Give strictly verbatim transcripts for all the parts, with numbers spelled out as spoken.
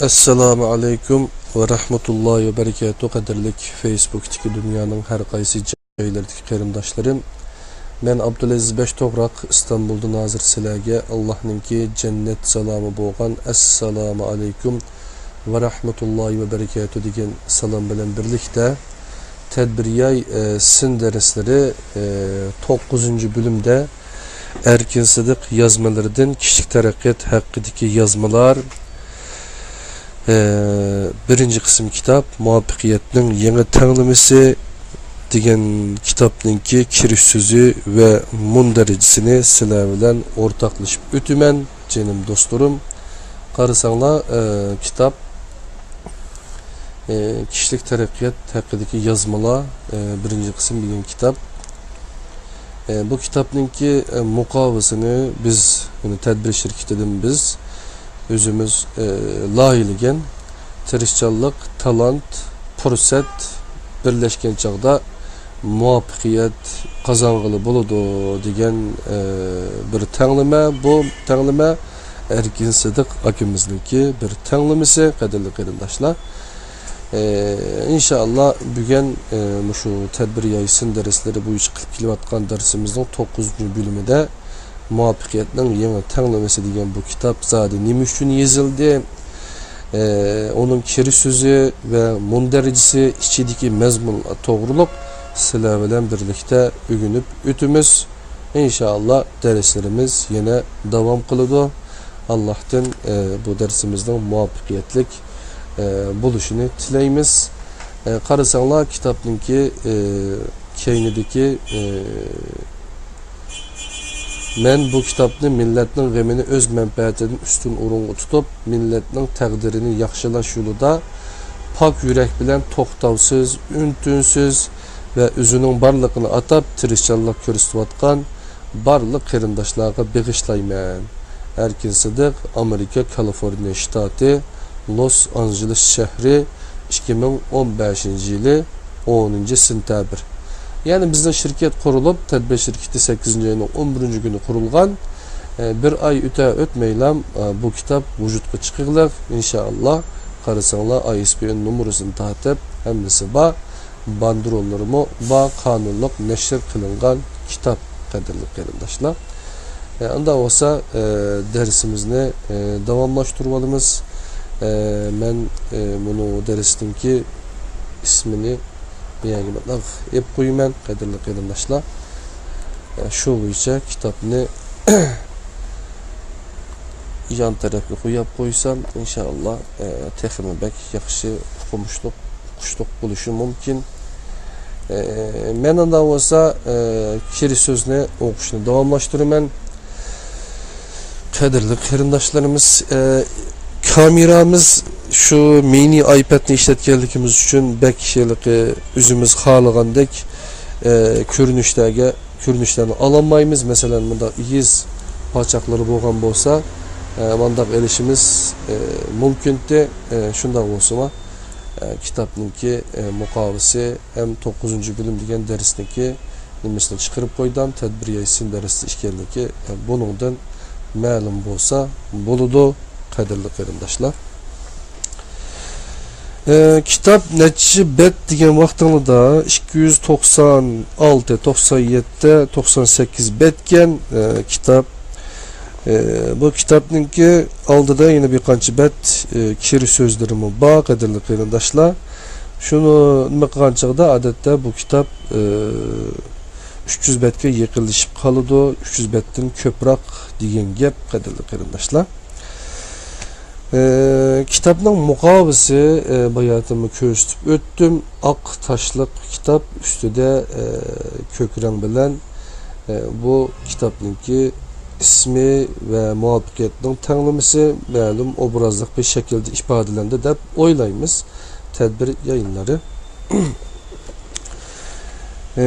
ئەسسالامۇ ئەلەيكۇم ۋە رەھمەتۇللاھى ۋە بەرىكاتۇھ، قەدىرلىك فېيسبۇكتىكى دۇنيانىڭ ھەر قايسى جايلىرىدىكى قېرىنداشلىرىم. مەن ئابدۇلئەزىز بەش توغراق ئىستانبۇلدىن ھازىر سىلەرگە ئاللاھنىڭكى جەننەت سالامى بولغان ئەسسالامۇ ئەلەيكۇم ۋە رەھمەتۇللاھى ۋە بەرىكاتۇھ دېگەن سالام بىلەن بىرلىكتە، تەدبىر ياي، ئە، سىن دەرسلىرى، ئە، توققۇزىنچى بۆلۈمدە ئەركىن سىدىق يازمىلىرىدىن كىشىلىك تەرەققىيات ھەققىدىكى يازمىلار، ئە، بىرىنچى قىسىم كىتاب، مۇۋەپپەقىيەتنىڭ يېڭى تەڭلىمىسى دېگەن كىتابنىڭكى كىرىش سۆزى ۋە مۇندەرىجىسىنى سىلەر بىلەن ئورتاقلىشىپ ئۆتىمەن، جېنىم دوستلىرىم. قارىساڭلار، ئە، كىتاب، ئە، كىشىلىك تەرەققىيات ھەققىدىكى يازمىلار، ئە، بىرىنچى قىسىم دېگەن كىتاب. ئە، بۇ كىتابنىڭكى، ئە، مۇقاۋىسىنى بىز، يەنى تەدبىر شىركىتىدىن بىز ئۆزىمىز، ئە، لايىھىلىگەن. تىرىشچانلىق، تالانت، پۇرسەت بىرلەشكەن چاغدا مۇۋەپپەقىيەت قازانغىلى بولىدۇ دېگەن، ئە، بىر تەڭلىمە. بۇ تەڭلىمە ئەركىن سىدىق ئاكىمىزنىڭكى بىر تەڭلىمىسى، قەدىرلىك قېرىنداشلار. ئى، ئىنشائاللا، بۈگۈن، ئى، مۇشۇ تەدبىر ياي سىن دەرسلىرى بويىچە قىلىپ كېلىۋاتقان دەرسىمىزنىڭ توققۇزىنچى بۆلۈمىدە مۇۋەپپەقىيەتنىڭ يېڭى تەڭلىمىسى دېگەن بۇ كىتاب زادى نېمە ئۈچۈن يېزىلدى؟ ئى، ئۇنىڭ كىرىش سۆزى ۋە مۇندەرىجىسى، ئىچىدىكى مەزمۇنلار توغرۇلۇق سىلەر بىلەن بىرلىكتە ئۆگىنىپ ئۆتىمىز. ئىنشائاللا، دەرسلىرىمىز يەنە داۋام قىلىدۇ. ئاللاھتىن، ئى، بۇ دەرسىمىزنىڭ مۇۋەپپەقىيەتلىك، ئى، بولۇشىنى تىلەيمىز. ئى، قارىساڭلار، كىتابنىڭكى، ئى، كەينىدىكى، ئى، مەن بۇ كىتابنى مىللەتنىڭ غېمىنى ئۆز مەنپەئەتىدىن ئۈستۈن ئورۇنغا تۇتۇپ، مىللەتنىڭ تەقدىرىنى ياخشىلاش يولىدا پاك يۈرەك بىلەن توختاۋسىز، ئۈن-تىنسىز ۋە ئۆزىنىڭ بارلىقىنى ئاتاپ تىرىشچانلىق كۆرسىتىۋاتقان بارلىق قېرىنداشلارغا بېغىشلايمەن. ئەركىن سىدىق، ئامېرىكا كالىفورنىيە شتاتى، لوس ئانژېلېس شەھىرى، ئىككى مىڭ ئون بەشىنچى يىلى ئونىنچى سېنتەبىر. يەنى بىزنىڭ شىركەت قۇرۇلۇپ، تەدبىر شىركىتى سەككىزىنچى ئاينىڭ ئون بىرىنچى كۈنى قۇرۇلغان. ئە، بىر ئاي ئۆتە ئۆتمەيلا، ئە، بۇ كىتاب ۋۇجۇدقا چىقىغلىق، ئىنشائاللا. قارىساڭلار، ئاي ئېس بى ئېن نومۇرىسىنى تارتىپ، ھەممىسى بار. باندېروللىرىمۇ بار، قانۇنلۇق نەشر قىلىنغان كىتاب، قەدىرلىك قېرىنداشلار. ئە، ئۇنداق بولسا، ئە، دەرسىمىزنى، ئە، داۋاملاشتۇرۇۋالىمىز. ئە، مەن، ئە، مۇنۇ دەرسنىڭكى ئىسمىنى بۇ يەرگە مۇنداق ئېلىپ قويىمەن، قەدىرلىك قېرىنداشلار. ئە، شۇ بويىچە كىتابنى يان تەرەپكە قويۇپ قويسام، ئىنشائاللا، ئە، تېخىمۇ بەك ياخشى ئوقۇمۇشلۇق، ئوقۇشلۇق بولۇشى مۇمكىن. ئە، مەن ئانداق بولسا، ئە، كىرىش سۆزنى ئوقۇشنى داۋاملاشتۇرىمەن. قەدىرلىك قېرىنداشلىرىمىز، ئە، كامېرامىز شۇ مىنى ئايپەدنى ئىشلەتكەنلىكىمىز ئۈچۈن بەك ھېلىقى ئۆزىمىز خالىغاندەك، ئە، كۆرۈنۈشلەرگە كۆرۈنۈشلەرنى ئالالمايمىز. مەسىلەن، مۇنداق ئېگىز پاچاقلىرى بولغان بولسا، ئە، مانداق ئېلىشىمىز، ئە، مۇمكىنتى. ئە، شۇنداق بولسىمۇ، ئە، كىتابنىڭكى، ئە، مۇقاۋىسى ھەم توققۇزىنچى بۆلۈم دېگەن دەرسنىڭكى نېمىسىنى چىقىرىپ قويدۇم، تەدبىر ياي سىن دەرسى ئىكەنلىكى، ئە، بۇنىڭدىن مەلۇم بولسا بولىدۇ، قەدىرلىك قېرىنداشلار. ئە، كىتاب نەچچە بەت دېگەن ۋاقتىڭلاردا ئىككى يۈز توقسان ئالتە، توقسان يەتتە، توقسان سەككىز بەتكەن، ئە، كىتاب. ئە، بۇ كىتابنىڭكى ئالدىدا يەنە بىر قانچە بەت، ئە، كىرىش سۆزلىرىمۇ بار، قەدىرلىك قېرىنداشلار. شۇنى نېمە قىلغان چاغدا، ئادەتتە بۇ كىتاب، ئە، ئۈچ يۈز بەتكە يېقىنلىشىپ قالىدۇ، ئۈچ يۈز بەتتىن كۆپرەك دېگەن گەپ، قەدىرلىك قېرىنداشلار. ئى، كىتابنىڭ مۇقاۋىسى، ئى، باياتىنمۇ كۆرسىتىپ ئۆتتۈم. ئاق تاشلىق كىتاب ئۈستىدە، ئى، كۆك رەڭ بىلەن، ئى، بۇ كىتابنىڭكى ئىسمى ۋە مۇۋەپپەقىيەتنىڭ تەڭلىمىسى مەلۇم ئوبرازلىق بىر شەكىلدە ئىپادىلەندى دەپ ئويلايمىز. تەدبىر يايىنلىرى. ئى،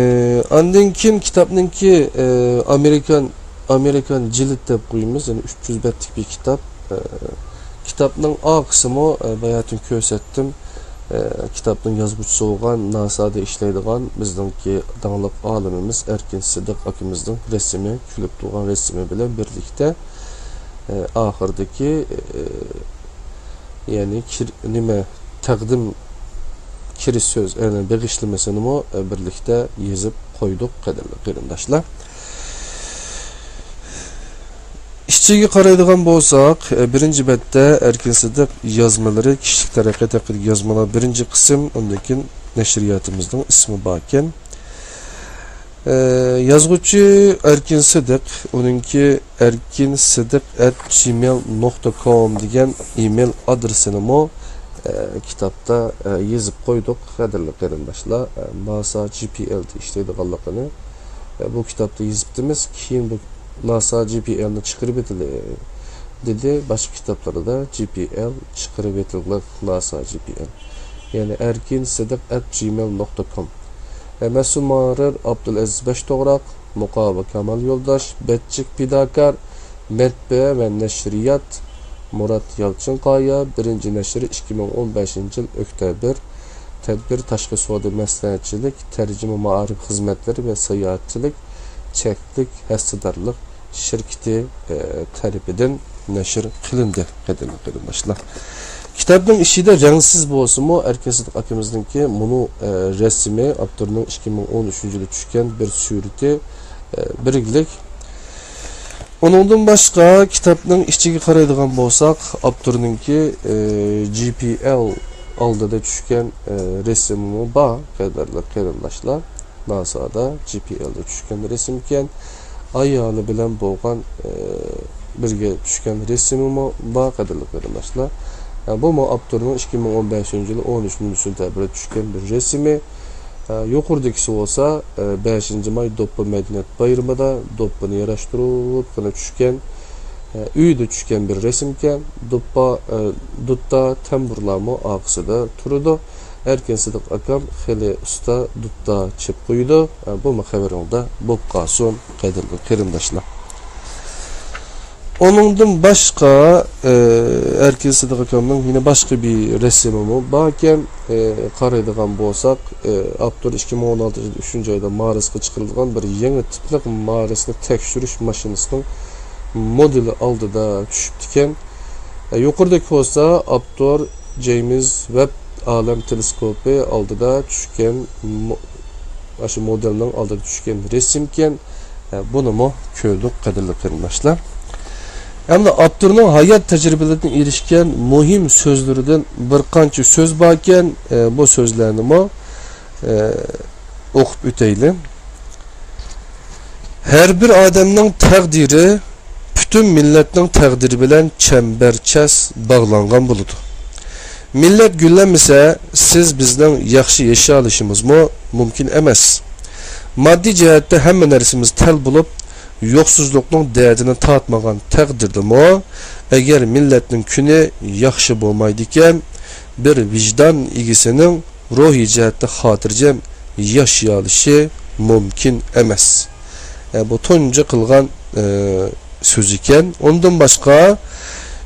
ئاندىن كېيىن كىتابنىڭكى، ئى، ئامېرىكان، ئامېرىكان جىلىد دەپ قويىمىز، يەنى ئۈچ يۈز بەتلىك بىر كىتاب. ئى، كىتابنىڭ ئارقىسىمۇ، ئى، باياتىن كۆرسەتتىم. ئى، كىتابنىڭ يازغۇچىسى بولغان، ناسادا ئىشلەيدىغان بىزنىڭكى داڭلىق ئالىمىمىز ئەركىن سىدىق ئاكىمىزنىڭ رەسىمى، كۈلۈپ تۇرغان رەسىمى بىلەن بىرلىكتە، ئى، ئاخىرىدىكى، ئى، يەنى كىر-، نېمە، تەقدىم كىرىش سۆز، يەنى بېغىشلىمىسىنىمۇ، ئە، بىرلىكتە يېزىپ قويدۇق، قەدىرلىك قېرىنداشلار. ئىچىگە قارايدىغان بولساق، ئە، بىرىنچى بەتتە ئەركىن سىدىق يازمىلىرى، كىشىلىك تەرەققىيات ھەققىدىكى يازمىلار بىرىنچى قىسىم، ئۇندىن كېيىن نەشرىياتىمىزنىڭ ئىسمى باركەن. ئە، يازغۇچى ئەركىن سىدىق، ئۇنىڭكى ئەركىن سىدىق ئەت جىمېيل نۇقتا كوم دېگەن ئىمېيل ئادرېسىنىمۇ، ئە، كىتابتا، ئە، يېزىپ قويدۇق، قەدىرلىك قېرىنداشلار. ئە، ناسا جى پى ئېل دە ئىشلەيدىغانلىقىنى، ئە، بۇ كىتابتا يېزىپتىمىز. كېيىن بۇ ناسا جى پى ئېل نى چىقىرىۋېتىلى دېدى، باشقا كىتابلىرىدا جى پى ئېل چىقىرىۋېتىلغان، ناسا جى پى ئېل. يەنى ئەركىن سىدىق ئەت جىمېيل نۇقتا كوم. ئە، مەسئۇل مۇھەررىر ئابدۇلئەزىز بەشتوغراق، مۇقاۋا كامال يولداش، بەتچىك پىداكار، مەتبەئە ۋە نەشرىيات مۇرات يالچىنقايا، بىرىنچى نەشرى ئىككى مىڭ ئون بەشىنچى يىل ئۆكتەبىر، تەدبىر تاشقى سودا مەسلىھەتچىلىك، تەرجىمە مائارىپ خىزمەتلىرى ۋە ساياھەتچىلىك چەكلىك ھەسسىدارلىق شىركىتى، ئە، تەرىپىدىن نەشر قىلىندى، قەدىرلىك قېرىنداشلار. كىتابنىڭ ئىچىدە رەڭسىز بولسىمۇ، ئەركىن سىدىق ئاكىمىزنىڭكى مۇنۇ، ئە، رەسىمى، ئاپتورنىڭ ئىككى مىڭ ئون ئۈچىنچى يىلى چۈشكەن بىر سۈرىتى، ئە، بىرلىك. ئۇنىڭدىن باشقا، كىتابنىڭ ئىچىگە قارايدىغان بولساق، ئاپتورنىڭكى، ئە، جى پى ئېل ئالدىدا چۈشكەن، ئە، رەسىمىمۇ بار، قەدىرلىك قېرىنداشلار. ناسادا جى پى ئېل دە چۈشكەن رەسىمكەن. ئايالى بىلەن بولغان، ئە، بىرگە چۈشكەن رەسىمىمۇ بار، قەدىرلىك قېرىنداشلار. ئە، بۇمۇ ئاپتورنىڭ ئىككى مىڭ ئون بەشىنچى يىلى ئون ئۈچىنچى سېنتەبىردە چۈشكەن بىر رەسىمى. ئە، يۇقىرىدىكىسى بولسا، ئە، بەشىنچى ماي دوپپا مەدەنىيەت بايرىمىدا دوپپىنى ياراشتۇرۇپ قېنى چۈشكەن، ئە، ئۆيدە چۈشكەن بىر رەسىمكەن. دوپپا، ئە، دۇتتا، تەمبۇرلارمۇ ئارقىسىدا تۇرىدۇ. ئەركىن سىدىق ئاكام خېلى ئۇستا دۇتتا چېپ قويىدۇ. ئە، بۇمۇ خەۋىرىڭدە بولۇپ قالسۇن، قەدىرلىك قېرىنداشلار. ئۇنىڭدىن باشقا، ئە، ئەركىن سىدىق ئاكامنىڭ يەنە باشقا بىر رەسىمىمۇ باركەن. ئە، قارايدىغان بولساق، ئە، ئاپتور ئىككى مىڭ ئون ئالتىنچى يىل ئۈچىنچى ئايدا مارسقا چىقىرىلغان بىر يېڭى تىپلىق مارسنى تەكشۈرۈش ماشىنىسىنىڭ مودېلى ئالدىدا چۈشۈپتىكەن. ئە، يۇقىرىدىكى بولسا ئاپتور جېيمس ۋېب ئالەم تېلېسكوپى ئالدىدا چۈشكەن مو-، ئاشۇ مودېلنىڭ ئالدىدا چۈشكەن رەسىمكەن. ئە، بۇنىمۇ كۆردۇق، قەدىرلىك قېرىنداشلار. ئەمدى ئاپتورنىڭ ھايات تەجرىبىلىرىدىن ئېلىشكەن مۇھىم سۆزلىرىدىن بىر قانچە سۆز باركەن، ئە، بۇ سۆزلەرنىمۇ، ئە، ئوقۇپ ئۆتەيلى. ھەر بىر ئادەمنىڭ تەقدىرى پۈتۈن مىللەتنىڭ تەقدىرى بىلەن چەمبەرچاس باغلانغان بولىدۇ. مىللەت گۈللەنمىسە، سىز بىزنىڭ ياخشى ياشىيالىشىمىزمۇ مۇمكىن ئەمەس. ماددىي جەھەتتە ھەممە نەرسىمىز تەل بولۇپ، يوقسۇزلۇقنىڭ دەردىنى تارتمىغان تەقدىردىمۇ، ئەگەر مىللەتنىڭ كۈنى ياخشى بولمايدىكەن، بىر ۋىجدان ئىگىسىنىڭ روھىي جەھەتتە خاتىرجەم ياشىيالىشى مۇمكىن ئەمەس. ئە، بۇ تۇنجى قىلغان، ئە، سۆزى ئىكەن. ئۇندىن باشقا،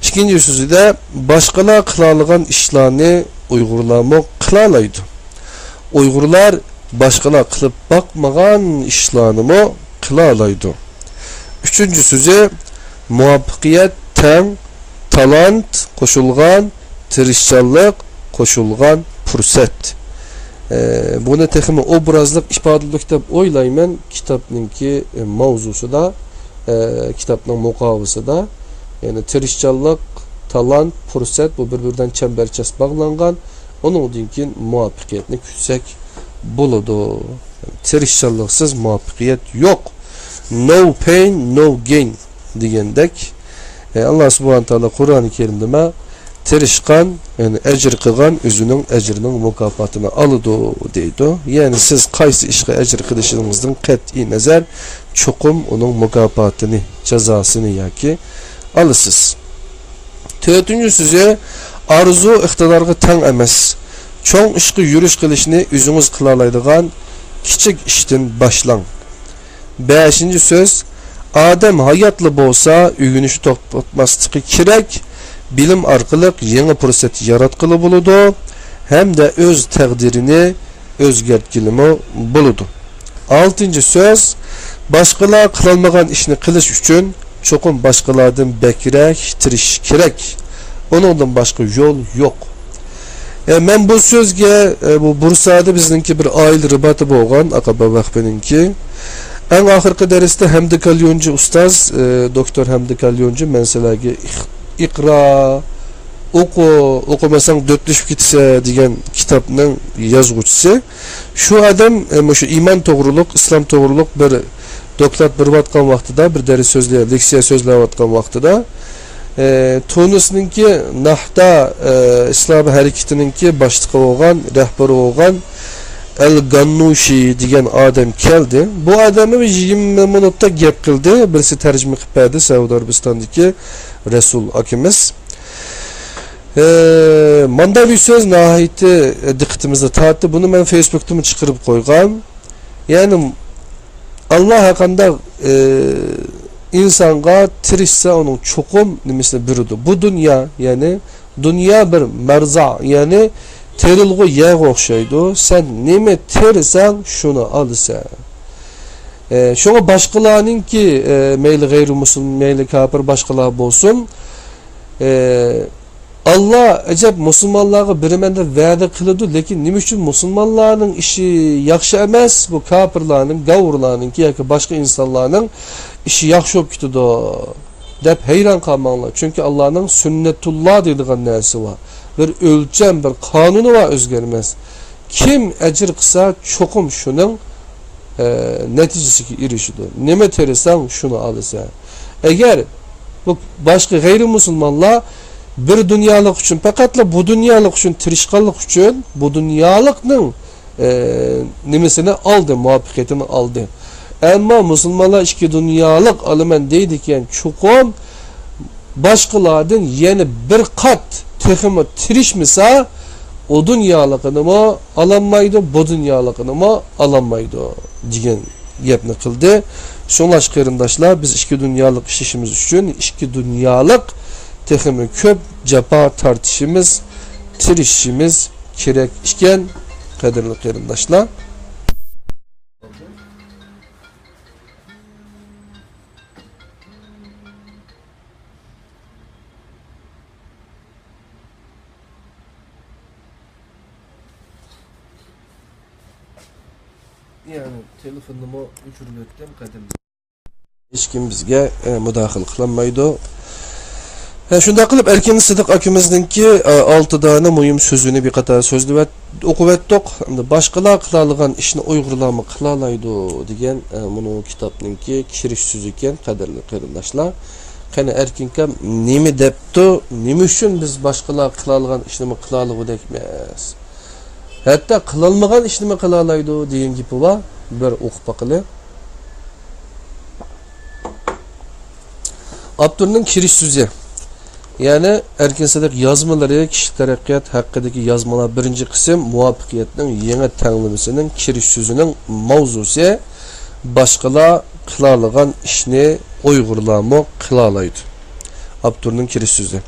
ئىككىنچى سۆزىدە، باشقىلار قىلالىغان ئىشلارنى ئۇيغۇرلارمۇ قىلالايدۇ. ئۇيغۇرلار باشقىلار قىلىپ باقمىغان ئىشلارنىمۇ قىلالايدۇ. ئۈچىنچى سۆزى، مۇۋەپپەقىيەت تەڭ تالانت قوشۇلغان تىرىشچانلىق قوشۇلغان پۇرسەت. ئە، بۇنى تېخىمۇ ئوبرازلىق ئىپادىلىدۇق دەپ ئويلايمەن كىتابنىڭكى، ئە، ماۋزۇسىدا، ئە، كىتابنىڭ مۇقاۋىسىدا. يەنى تىرىشچانلىق، تالانت، پۇرسەت، بۇ بىر-بىرىدىن چەمبەرچاس باغلانغان. ئۇنىڭدىن كېيىن مۇۋەپپەقىيەتنى كۈتسەك بولىدۇ. تىرىشچانلىقسىز مۇۋەپپەقىيەت يوق. No pain, no gain دېگەندەك، ئە، ئاللا سۇبھانە تائالا قۇرئانى كەرىمدىمۇ تىرىشقان، يەنى ئەجىر قىلغان ئۆزىنىڭ ئەجرىنىڭ مۇكاپاتىنى ئالىدۇ دەيدۇ. يەنى سىز قايسى ئىشقا ئەجىر قىلىشىڭىزدىن قەتئىي نەزەر، چوقۇم ئۇنىڭ مۇكاپاتىنى، جازاسىنى ياكى ئالىسىز. تۆتىنچى سۆزى، ئارزۇ ئىقتىدارغا تەڭ ئەمەس. چوڭ ئىشقا يۈرۈش قىلىشنى ئۆزىڭىز قىلالايدىغان كىچىك ئىشتىن باشلاڭ. بەشىنچى سۆز، ئادەم ھاياتلا بولسا ئۆگىنىشنى توختاتماسلىقى كېرەك، بىلىم ئارقىلىق يېڭى پۇرسەت ياراتقىلى بولىدۇ ھەمدە ئۆز تەقدىرىنى ئۆزگەرتكىلىمۇ بولىدۇ. ئالتىنچى سۆز، باشقىلار قىلالمىغان ئىشنى قىلىش ئۈچۈن چوقۇم باشقىلاردىن بەكرەك تىرىشىش كېرەك. ئۇنىڭدىن باشقا يول يوق. ئە، مەن بۇ سۆزگە، ئە، بۇ بۇرسادا بىزنىڭكى بىر ئائىلە رىباتى بولغان، ئاقابا ۋەخپىنىڭكى. ئەڭ ئاخىرقى دەرستە ھەمدى كاليونجى ئۇستاز، ئە، دوكتور ھەمدى كاليونجى، مەن سىلەرگە ئىق-، ئىقرا، ئوقۇ، ئوقۇمىساڭ دۆتلىشىپ كېتىسەن دېگەن كىتابنىڭ يازغۇچىسى. شۇ ئادەم، ئە، مۇشۇ ئىمان توغرۇلۇق، ئىسلام توغرۇلۇق بىر دوكلات بېرىۋاتقان ۋاقتىدا، بىر دەرس سۆزلەي-، لېكسىيە سۆزلەۋاتقان ۋاقتىدا، ئە، تۇنىسنىڭكى نەھدا، ئە، ئىسلاھات ھەرىكىتىنىڭكى باشلىقى بولغان، رەھبىرى بولغان ئەل گاننۇشى دېگەن ئادەم كەلدى. بۇ ئادەم بىر يىگىرمە مىنۇتتا گەپ قىلدى. بىرسى تەرجىمە قىلىپ بەردى، سەئۇدى ئەرەبىستاندىكى رەسۇل ئاكىمىز. ئە، ماندا بىر سۆز ناھايىتى دىققىتىمىزنى تارتتى. بۇنى مەن فېيسبۇكتىمۇ چىقىرىپ قويغان. يەنى، ئاللا ھەرقانداق، ئى، ئىنسانغا تىرىشسا، ئۇنىڭ چوقۇم نېمىسىنى بېرىدۇ. بۇ دۇنيا، يەنى دۇنيا بىر مەرزا، يەنى تېرىلغۇ يەرگە ئوخشايدۇ. سەن نېمە تېرىساڭ، شۇنى ئالىسەن. ئى، شۇڭا باشقىلارنىڭكى، ئى، مەيلى غەيرىي مۇسۇلمان، مەيلى كاپىر، باشقىلار بولسۇن، ئى، ئاللا ئەجەب مۇسۇلمانلارغا بېرىمەن دەپ ۋەدە قىلىدۇ، لېكىن نېمە ئۈچۈن مۇسۇلمانلارنىڭ ئىشى ياخشى ئەمەس، بۇ كاپىرلارنىڭ، گاۋۇرلارنىڭكى ياكى باشقا ئىنسانلارنىڭ ئىشى ياخشى بولۇپ كېتىدۇ دەپ ھەيران قالماڭلار. چۈنكى ئاللانىڭ سۈننەتۇللا دەيدىغان نەرسىسى بار. بىر ئۆلچەم، بىر قانۇنى بار، ئۆزگەرمەس. كىم ئەجىر قىلسا، چوقۇم شۇنىڭ، ئە، نەتىجىسىگە ئېرىشىدۇ. نېمە تېرىساڭ، شۇنى ئالىسەن. ئەگەر بۇ باشقا غەيرىي مۇسۇلمانلار بىر دۇنيالىق ئۈچۈن، پەقەتلا بۇ دۇنيالىق ئۈچۈن تىرىشقانلىق ئۈچۈن، بۇ دۇنيالىقنىڭ، ئە، نېمىسىنى ئالدى، مۇۋەپپەقىيىتىنى ئالدى. ئەمما مۇسۇلمانلار ئىككى دۇنيالىق ئالىمەن دەيدىكەن، چوقۇم باشقىلاردىن يەنە بىر قات تېخىمۇ تىرىشمىسا، ئۇ دۇنيالىقىنىمۇ ئالالمايدۇ، بۇ دۇنيالىقىنىمۇ ئالالمايدۇ، دېگەن گەپنى قىلدى. شۇڭلاشقا قېرىنداشلار، بىز ئىككى دۇنيالىق ئىشلىشىمىز ئۈچۈن ئىككى دۇنيالىق تېخىمۇ كۆپ جاپا تارتىشىمىز، تىرىشىشىمىز كېرەك ئىكەن، قەدىرلىك قېرىنداشلار. يەنى تېلېفوننىمۇ ئۆچۈرۈۋەتكەن قەدىمدە. ھېچكىم بىزگە، ئە، مۇداخىلە قىلالمايدۇ. ھە، شۇنداق قىلىپ، ئەركىن سىدىق ئاكىمىزنىڭكى، ئە، ئالتە دانە مۇھىم سۆزىنى بىر قاتار سۆزلىۋەت-، ئوقۇۋەتتۇق. ئەمدى باشقىلار قىلالىغان ئىشنى ئۇيغۇرلارمۇ قىلالايدۇ دېگەن، ئە، مۇنۇ كىتابنىڭكى كىرىش سۆزى ئىكەن، قەدىرلىك قېرىنداشلار. قېنى، ئەركىن ئاكام نېمە دەپتۇ؟ نېمە ئۈچۈن بىز باشقىلار قىلالىغان ئىشنىمۇ قىلالىغۇدەك ئەمەس؟ ھەتتا قىلالمىغان ئىشنىمۇ قىلالايدۇ دېگەن گېپى بار. بىر ئوقۇپ باقىلى. ئاپتورنىڭ كىرىش سۆزى. يەنى ئەركىن سىدىق يازمىلىرى، كىشىلىك تەرەققىيات ھەققىدىكى يازمىلار، بىرىنچى قىسىم، مۇۋەپپەقىيەتنىڭ يېڭى تەڭلىمىسىنىڭ كىرىش سۆزىنىڭ ماۋزۇسى، باشقىلار قىلالىغان ئىشنى ئۇيغۇرلارمۇ قىلالايدۇ. ئاپتورنىڭ كىرىش سۆزى.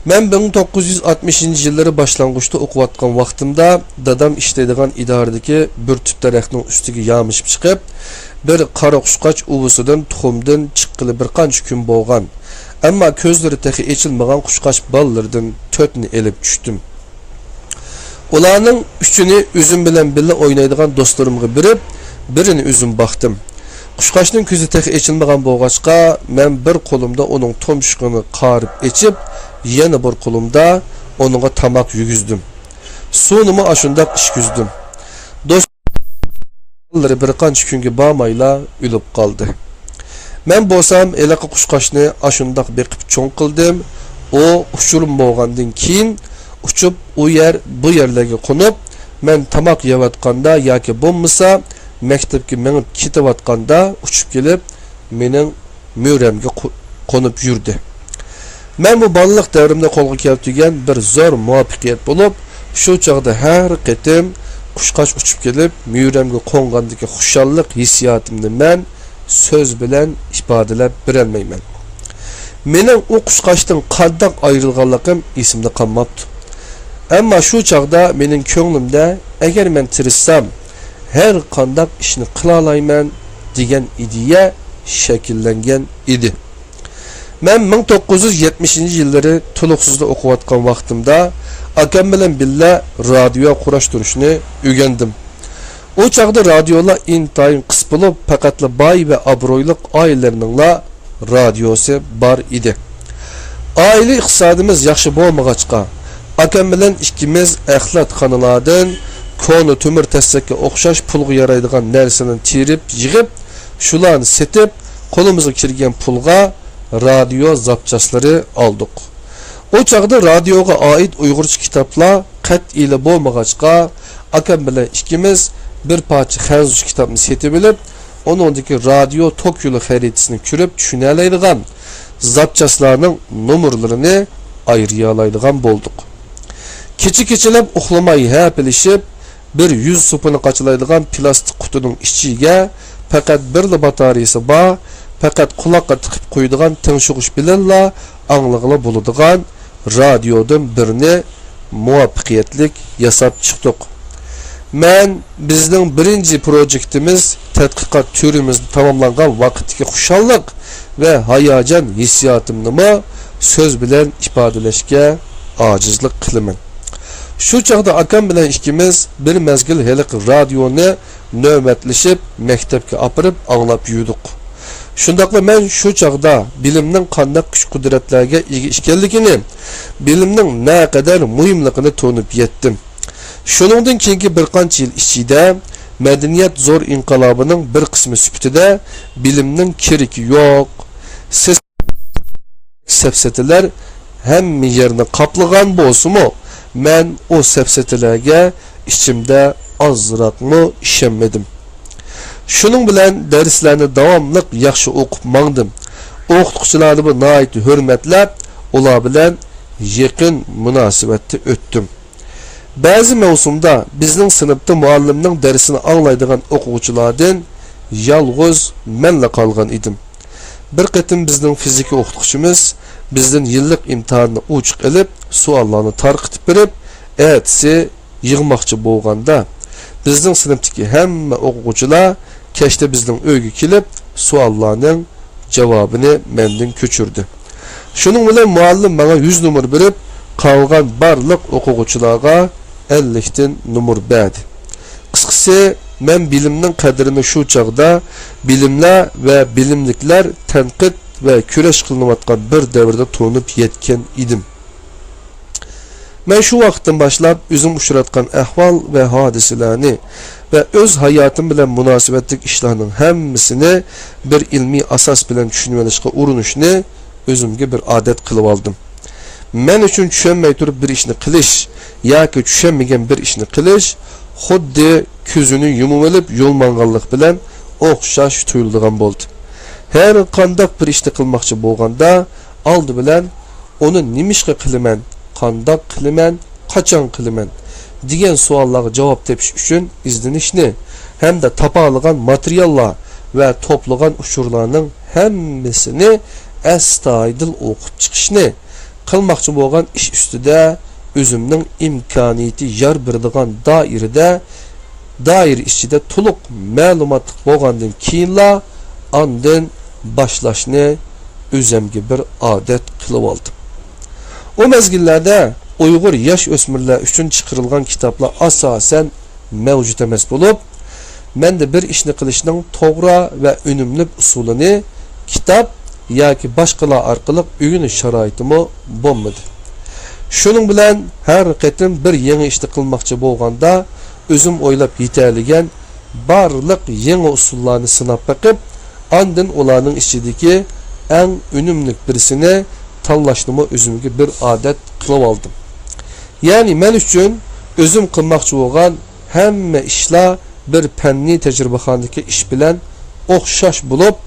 مەن مىڭ توققۇز يۈز ئاتمىشىنچى يىللىرى باشلانغۇچتا ئوقۇۋاتقان ۋاقتىمدا، دادام ئىشلەيدىغان ئىدارىدىكى بىر تۈپ دەرەخنىڭ ئۈستىگە يامىشىپ چىقىپ، بىر قارا قۇشقاچ ئۇۋىسىدىن تۇخۇمدىن چىققىلى بىر قانچە كۈن بولغان، ئەمما كۆزلىرى تېخى ئېچىلمىغان قۇشقاچ بالىلىرىدىن تۆتنى ئېلىپ چۈشتۈم. ئۇلارنىڭ ئۈچىنى ئۆزۈم بىلەن بىللە ئوينايدىغان دوستلىرىمغا بېرىپ، بىرىنى ئۆزۈم باقتىم. قۇشقاچنىڭ كۆزى تېخى ئېچىلمىغان بولغاچقا، مەن بىر قولۇمدا ئۇنىڭ تۇمشۇقىنى قارىپ ئېچىپ، يەنە بىر قولۇمدا ئۇنىڭغا تاماق يېگۈزدۈم. سۇنىمۇ ئاشۇنداق ئىچكۈزدۈم. دوست، بالىلىرى بىر قانچە كۈنگە بارمايلا ئۆلۈپ قالدى. مەن بولسام ھېلىقى قۇشقاچنى ئاشۇنداق بېقىپ چوڭ قىلدىم. ئۇ ئۇچۇرۇم بولغاندىن كېيىن ئۇچۇپ ئۇ يەر، بۇ يەرلەرگە قونۇپ، مەن تاماق يەۋاتقاندا ياكى بولمىسا مەكتەپكە مېڭىپ كېتىۋاتقاندا ئۇچۇپ كېلىپ مېنىڭ مۈرەمگە قو-، قونۇپ يۈردى. مەن بۇ بالىلىق دەۋرىمدە قولغا كەلتۈرگەن بىر زور مۇۋەپپەقىيەت بولۇپ، شۇ چاغدا ھەر قېتىم قۇشقاچ ئۇچۇپ كېلىپ مۈرەمگە قونغاندىكى خۇشاللىق ھېسسىياتىمنى مەن سۆز بىلەن ئىپادىلەپ بېرەلمەيمەن. مېنىڭ ئۇ قۇشقاچتىن قانداق ئايرىلغانلىقىم ئېسىمدە قالماپتۇ. ئەمما شۇ چاغدا مېنىڭ كۆڭلۈمدە، ئەگەر مەن تىرىشسام، ھەر قانداق ئىشنى قىلالايمەن، دېگەن ئىدىيە شەكىللەنگەن ئىدى. مەن مىڭ توققۇز يۈز يەتمىشىنچى يىللىرى تولۇقسىزدا ئوقۇۋاتقان ۋاقتىمدا ئاكام بىلەن بىللە رادىيو قۇراشتۇرۇشنى ئۆگەندىم. ئۇ چاغدا رادىيولار ئىنتايىن قىس بولۇپ، پەقەتلا باي ۋە ئابرۇيلۇق ئائىلىلەرنىڭلا رادىيوسى بار ئىدى. ئائىلە ئىقتىسادىمىز ياخشى بولمىغاچقا، ئاكام بىلەن ئىككىمىز ئەخلەتخانىلاردىن كونا تۆمۈر تەسسەككە ئوخشاش پۇلغا يارايدىغان نەرسىلەرنى تېرىپ يىغىپ، شۇلارنى سېتىپ، قولىمىزغا كىرگەن پۇلغا رادىيو زاپچاسلىرى ئالدۇق. ئۇ چاغدا رادىيوغا ئائىت ئۇيغۇرچە كىتابلار قەتئىيلا بولمىغاچقا، ئاكام بىلەن ئىككىمىز بىر پارچە خەنزۇچە كىتابنى سېتىۋېلىپ، ئۇنىڭدىكى رادىيو توك يولى خەرىتىسىنى كۆرۈپ چۈشىنەلەيدىغان زاپچاسلارنىڭ نومۇرلىرىنى ئايرىيالايدىغان بولدۇق. كېچە-كېچىلەپ ئۇخلىماي ھەپىلىشىپ، بىر يۈز سوپىنى قاچىلايدىغان پىلاستىك قۇتىنىڭ ئىچىگە پەقەت بىرلا باتارېيىسى بار، پەقەت قۇلاققا تىقىپ قويىدىغان تىڭشىغۇچ بىلەنلا ئاڭلىغىلى بولىدىغان رادىيودىن بىرنى مۇۋەپپەقىيەتلىك ياساپ چىقتۇق. مەن بىزنىڭ بىرىنچى پروژېكتىمىز، تەتقىقات تۈرىمىز تاماملانغان ۋاقىتتىكى خۇشاللىق ۋە ھاياجان ھېسسىياتىمنىمۇ سۆز بىلەن ئىپادىلەشكە ئاجىزلىق قىلىمەن. شۇ چاغدا ئاكام بىلەن ئىككىمىز بىر مەزگىل ھېلىقى رادىيونى نۆۋەتلىشىپ، مەكتەپكە ئاپىرىپ ئاڭلاپ يۈردۇق. شۇنداقلا مەن شۇ چاغدا بىلىمنىڭ قانداق كۈچ-قۇدرەتلەرگە ئىگە ئىكەنلىكىنى، بىلىمنىڭ نەقەدەر مۇھىملىقىنى تونۇپ يەتتىم. شۇنىڭدىن كېيىنكى بىر قانچە يىل ئىچىدە مەدەنىيەت زور ئىنقىلابىنىڭ بىر قىسمى سۈپىتىدە بىلىمنىڭ كېرىكى يوق، سەپسەتىلەر ھەممە يەرنى قاپلىغان بولسىمۇ، مەن ئۇ سەپسەتىلەرگە ئىچىمدە ئازراقمۇ ئىشەنمىدىم. شۇنىڭ بىلەن دەرسلەرنى داۋاملىق ياخشى ئوقۇپ ماڭدىم. ئوقۇتقۇچىلارنىمۇ ناھايىتى ھۆرمەتلەپ، ئۇلار بىلەن يېقىن مۇناسىۋەتتە ئۆتتۈم. بەزى مەۋسۇمدا بىزنىڭ سىنىپتا مۇئەللىمنىڭ دەرسىنى ئاڭلايدىغان ئوقۇغۇچىلاردىن يالغۇز مەنلا قالغان ئىدىم. بىر قېتىم بىزنىڭ فىزىكا ئوقۇتقۇچىمىز بىزدىن يىللىق ئىمتىھاننى ئوچۇق ئېلىپ، سوئاللارنى تارقىتىپ بېرىپ، ئەتىسى يىغماقچى بولغاندا، بىزنىڭ سىنىپتىكى ھەممە ئوقۇغۇچىلار كەچتە بىزنىڭ ئۆيگە كېلىپ، سوئاللارنىڭ جاۋابىنى مەندىن كۆچۈردى. شۇنىڭ بىلەن مۇئەللىم ماڭا يۈز نومۇر بېرىپ، قالغان بارلىق ئوقۇغۇچىلارغا ئەللىكتىن نومۇر بەردى. قىسقىسى، مەن بىلىمنىڭ قەدرىنى شۇ چاغدا بىلىملەر ۋە بىلىملىكلەر تەنقىد ۋە كۈرەش قىلىنىۋاتقان بىر دەۋردە تونۇپ يەتكەن ئىدىم. مەن شۇ ۋاقىتتىن باشلاپ ئۆزۈم ئۇچراتقان ئەھۋال ۋە ھادىسىلەرنى ۋە ئۆز ھاياتىم بىلەن مۇناسىۋەتلىك ئىشلارنىڭ ھەممىسىنى بىر ئىلمىي ئاساس بىلەن چۈشىنىۋېلىشقا ئۇرۇنۇشنى ئۆزۈمگە بىر ئادەت قىلىۋالدىم. مەن ئۈچۈن چۈشەنمەي تۇرۇپ بىر ئىشنى قىلىش ياكى چۈشەنمىگەن بىر ئىشنى قىلىش خۇددى كۆزىنى يۇمۇۋېلىپ يول ماڭغانلىق بىلەن ئوخشاش تۇيۇلىدىغان بولدى. ھەر قانداق بىر ئىشنى قىلماقچى بولغاندا، ئالدى بىلەن ئۇنى نېمىشقا قىلىمەن، قانداق قىلىمەن، قاچان قىلىمەن دېگەن سوئاللارغا جاۋاب تېپىش ئۈچۈن ئىزدىنىشنى ھەمدە تاپالىغان ماتېرىياللار ۋە توپلىغان ئۇچۇرلارنىڭ ھەممىسىنى ئەستايىدىل ئوقۇپ چىقىشنى، قىلماقچى بولغان ئىش ئۈستىدە ئۆزۈمنىڭ ئىمكانىيىتى يار بېرىدىغان دائىرىدە، دائىرە ئىچىدە تولۇق مەلۇماتلىق بولغاندىن كېيىنلا ئاندىن باشلاشنى ئۆزەمگە بىر ئادەت قىلىۋالدىم. ئۇ مەزگىللەردە ئۇيغۇر ياش ئۆسمۈرلەر ئۈچۈن چىقىرىلغان كىتابلار ئاساسەن مەۋجۇت ئەمەس بولۇپ، مەندە بىر ئىشنى قىلىشنىڭ توغرا ۋە ئۈنۈملۈك ئۇسۇلىنى كىتاب ياكى باشقىلار ئارقىلىق ئۆگىنىش شارائىتىمۇ بولمىدى. شۇنىڭ بىلەن ھەر قېتىم بىر يېڭى ئىشنى قىلماقچى بولغاندا، ئۆزۈم ئويلاپ يېتەلىگەن بارلىق يېڭى ئۇسۇللارنى سىناپ بېقىپ، ئاندىن ئۇلارنىڭ ئىچىدىكى ئەڭ ئۈنۈملۈك بىرسىنى تاللاشنىمۇ ئۆزۈمگە بىر ئادەت قىلىۋالدىم. يەنى مەن ئۈچۈن ئۆزۈم قىلماقچى بولغان ھەممە ئىشلار بىر پەننىي تەجرىبىخانىدىكى ئىش بىلەن ئوخشاش بولۇپ،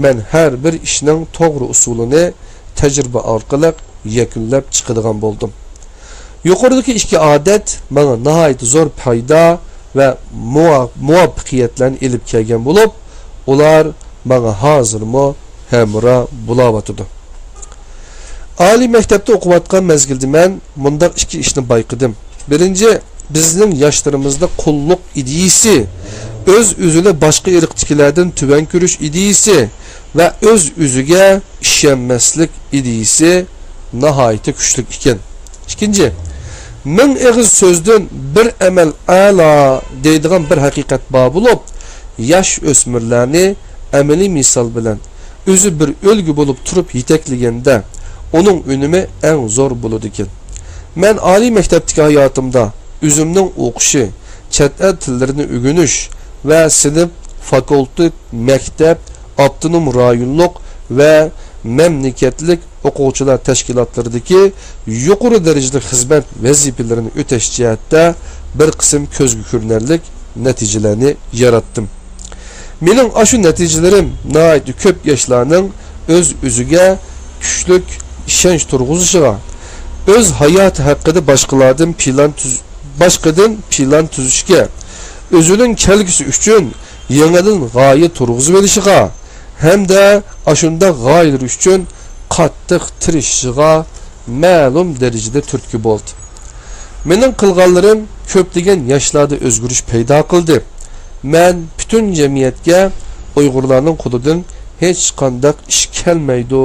مەن ھەر بىر ئىشنىڭ توغرا ئۇسۇلىنى تەجرىبە ئارقىلىق يەكۈنلەپ چىقىدىغان بولدۇم. يۇقىرىدىكى ئىككى ئادەت ماڭا ناھايىتى زور پايدا ۋە مۇۋا-، مۇۋەپپەقىيەتلەرنى ئېلىپ كەلگەن بولۇپ، ئۇلار ماڭا ھازىرمۇ ھەمراھ بولاۋاتىدۇ. ئالىي مەكتەپتە ئوقۇۋاتقان مەزگىلدە مەن مۇنداق ئىككى ئىشنى بايقىدىم. بىرىنچى، بىزنىڭ ياشلىرىمىزدا قۇللۇق ئىدىيىسى، ئۆز-ئۆزىنى باشقا ئىرقتىكىلەردىن تۆۋەن كۆرۈش ئىدىيىسى، ۋە ئۆز-ئۆزىگە ئىشەنمەسلىك ئىدىيىسى ناھايىتى كۈچلۈك ئىكەن. ئىككىنچى، مىڭ ئېغىز سۆزدىن بىر ئەمەل ئەلا دەيدىغان بىر ھەقىقەت بار بولۇپ، ياش ئۆسمۈرلەرنى ئەمەلىي مىسال بىلەن ئۆزى بىر ئۈلگە بولۇپ تۇرۇپ يېتەكلىگەندە، ئۇنىڭ ئۈنۈمى ئەڭ زور بولىدىكەن. مەن ئالىي مەكتەپتىكى ھاياتىمدا ئۆزۈمنىڭ ئوقۇشى، چەت ئەل تىللىرىنى ئۆگىنىش ۋە سىنىپ، فاكۇلتېت، مەكتەپ، ئاپتونوم رايونلۇق ۋە مەملىكەتلىك ئوقۇغۇچىلار تەشكىلاتلىرىدىكى يۇقىرى دەرىجىلىك خىزمەت ۋەزىپىلىرىنى ئۆتەش جەھەتتە بىر قىسىم كۆزگە كۆرۈنەرلىك نەتىجىلەرنى ياراتتىم. مېنىڭ ئاشۇ نەتىجىلىرىم ناھايىتى كۆپ ياشلارنىڭ ئۆز-ئۆزىگە كۈچلۈك ئىشەنچ تۇرغۇزۇشىغا، ئۆز ھاياتى ھەققىدە باشقىلاردىن پىلان تۈز-، باشقىدىن پىلان تۈزۈشكە، ئۆزىنىڭ كەلگۈسى ئۈچۈن يېڭىدىن غايە تۇرغۇزۇۋېلىشىغا ھەمدە ئاشۇنداق غايىلىرى ئۈچۈن قاتتىق تىرىشىشىغا مەلۇم دەرىجىدە تۈرتكە بولدى. مېنىڭ قىلغانلىرىم كۆپلىگەن ياشلاردا ئۆزگىرىش پەيدا قىلدى. مەن پۈتۈن جەمئىيەتكە ئۇيغۇرلارنىڭ قولىدىن ھېچقانداق ئىش كەلمەيدۇ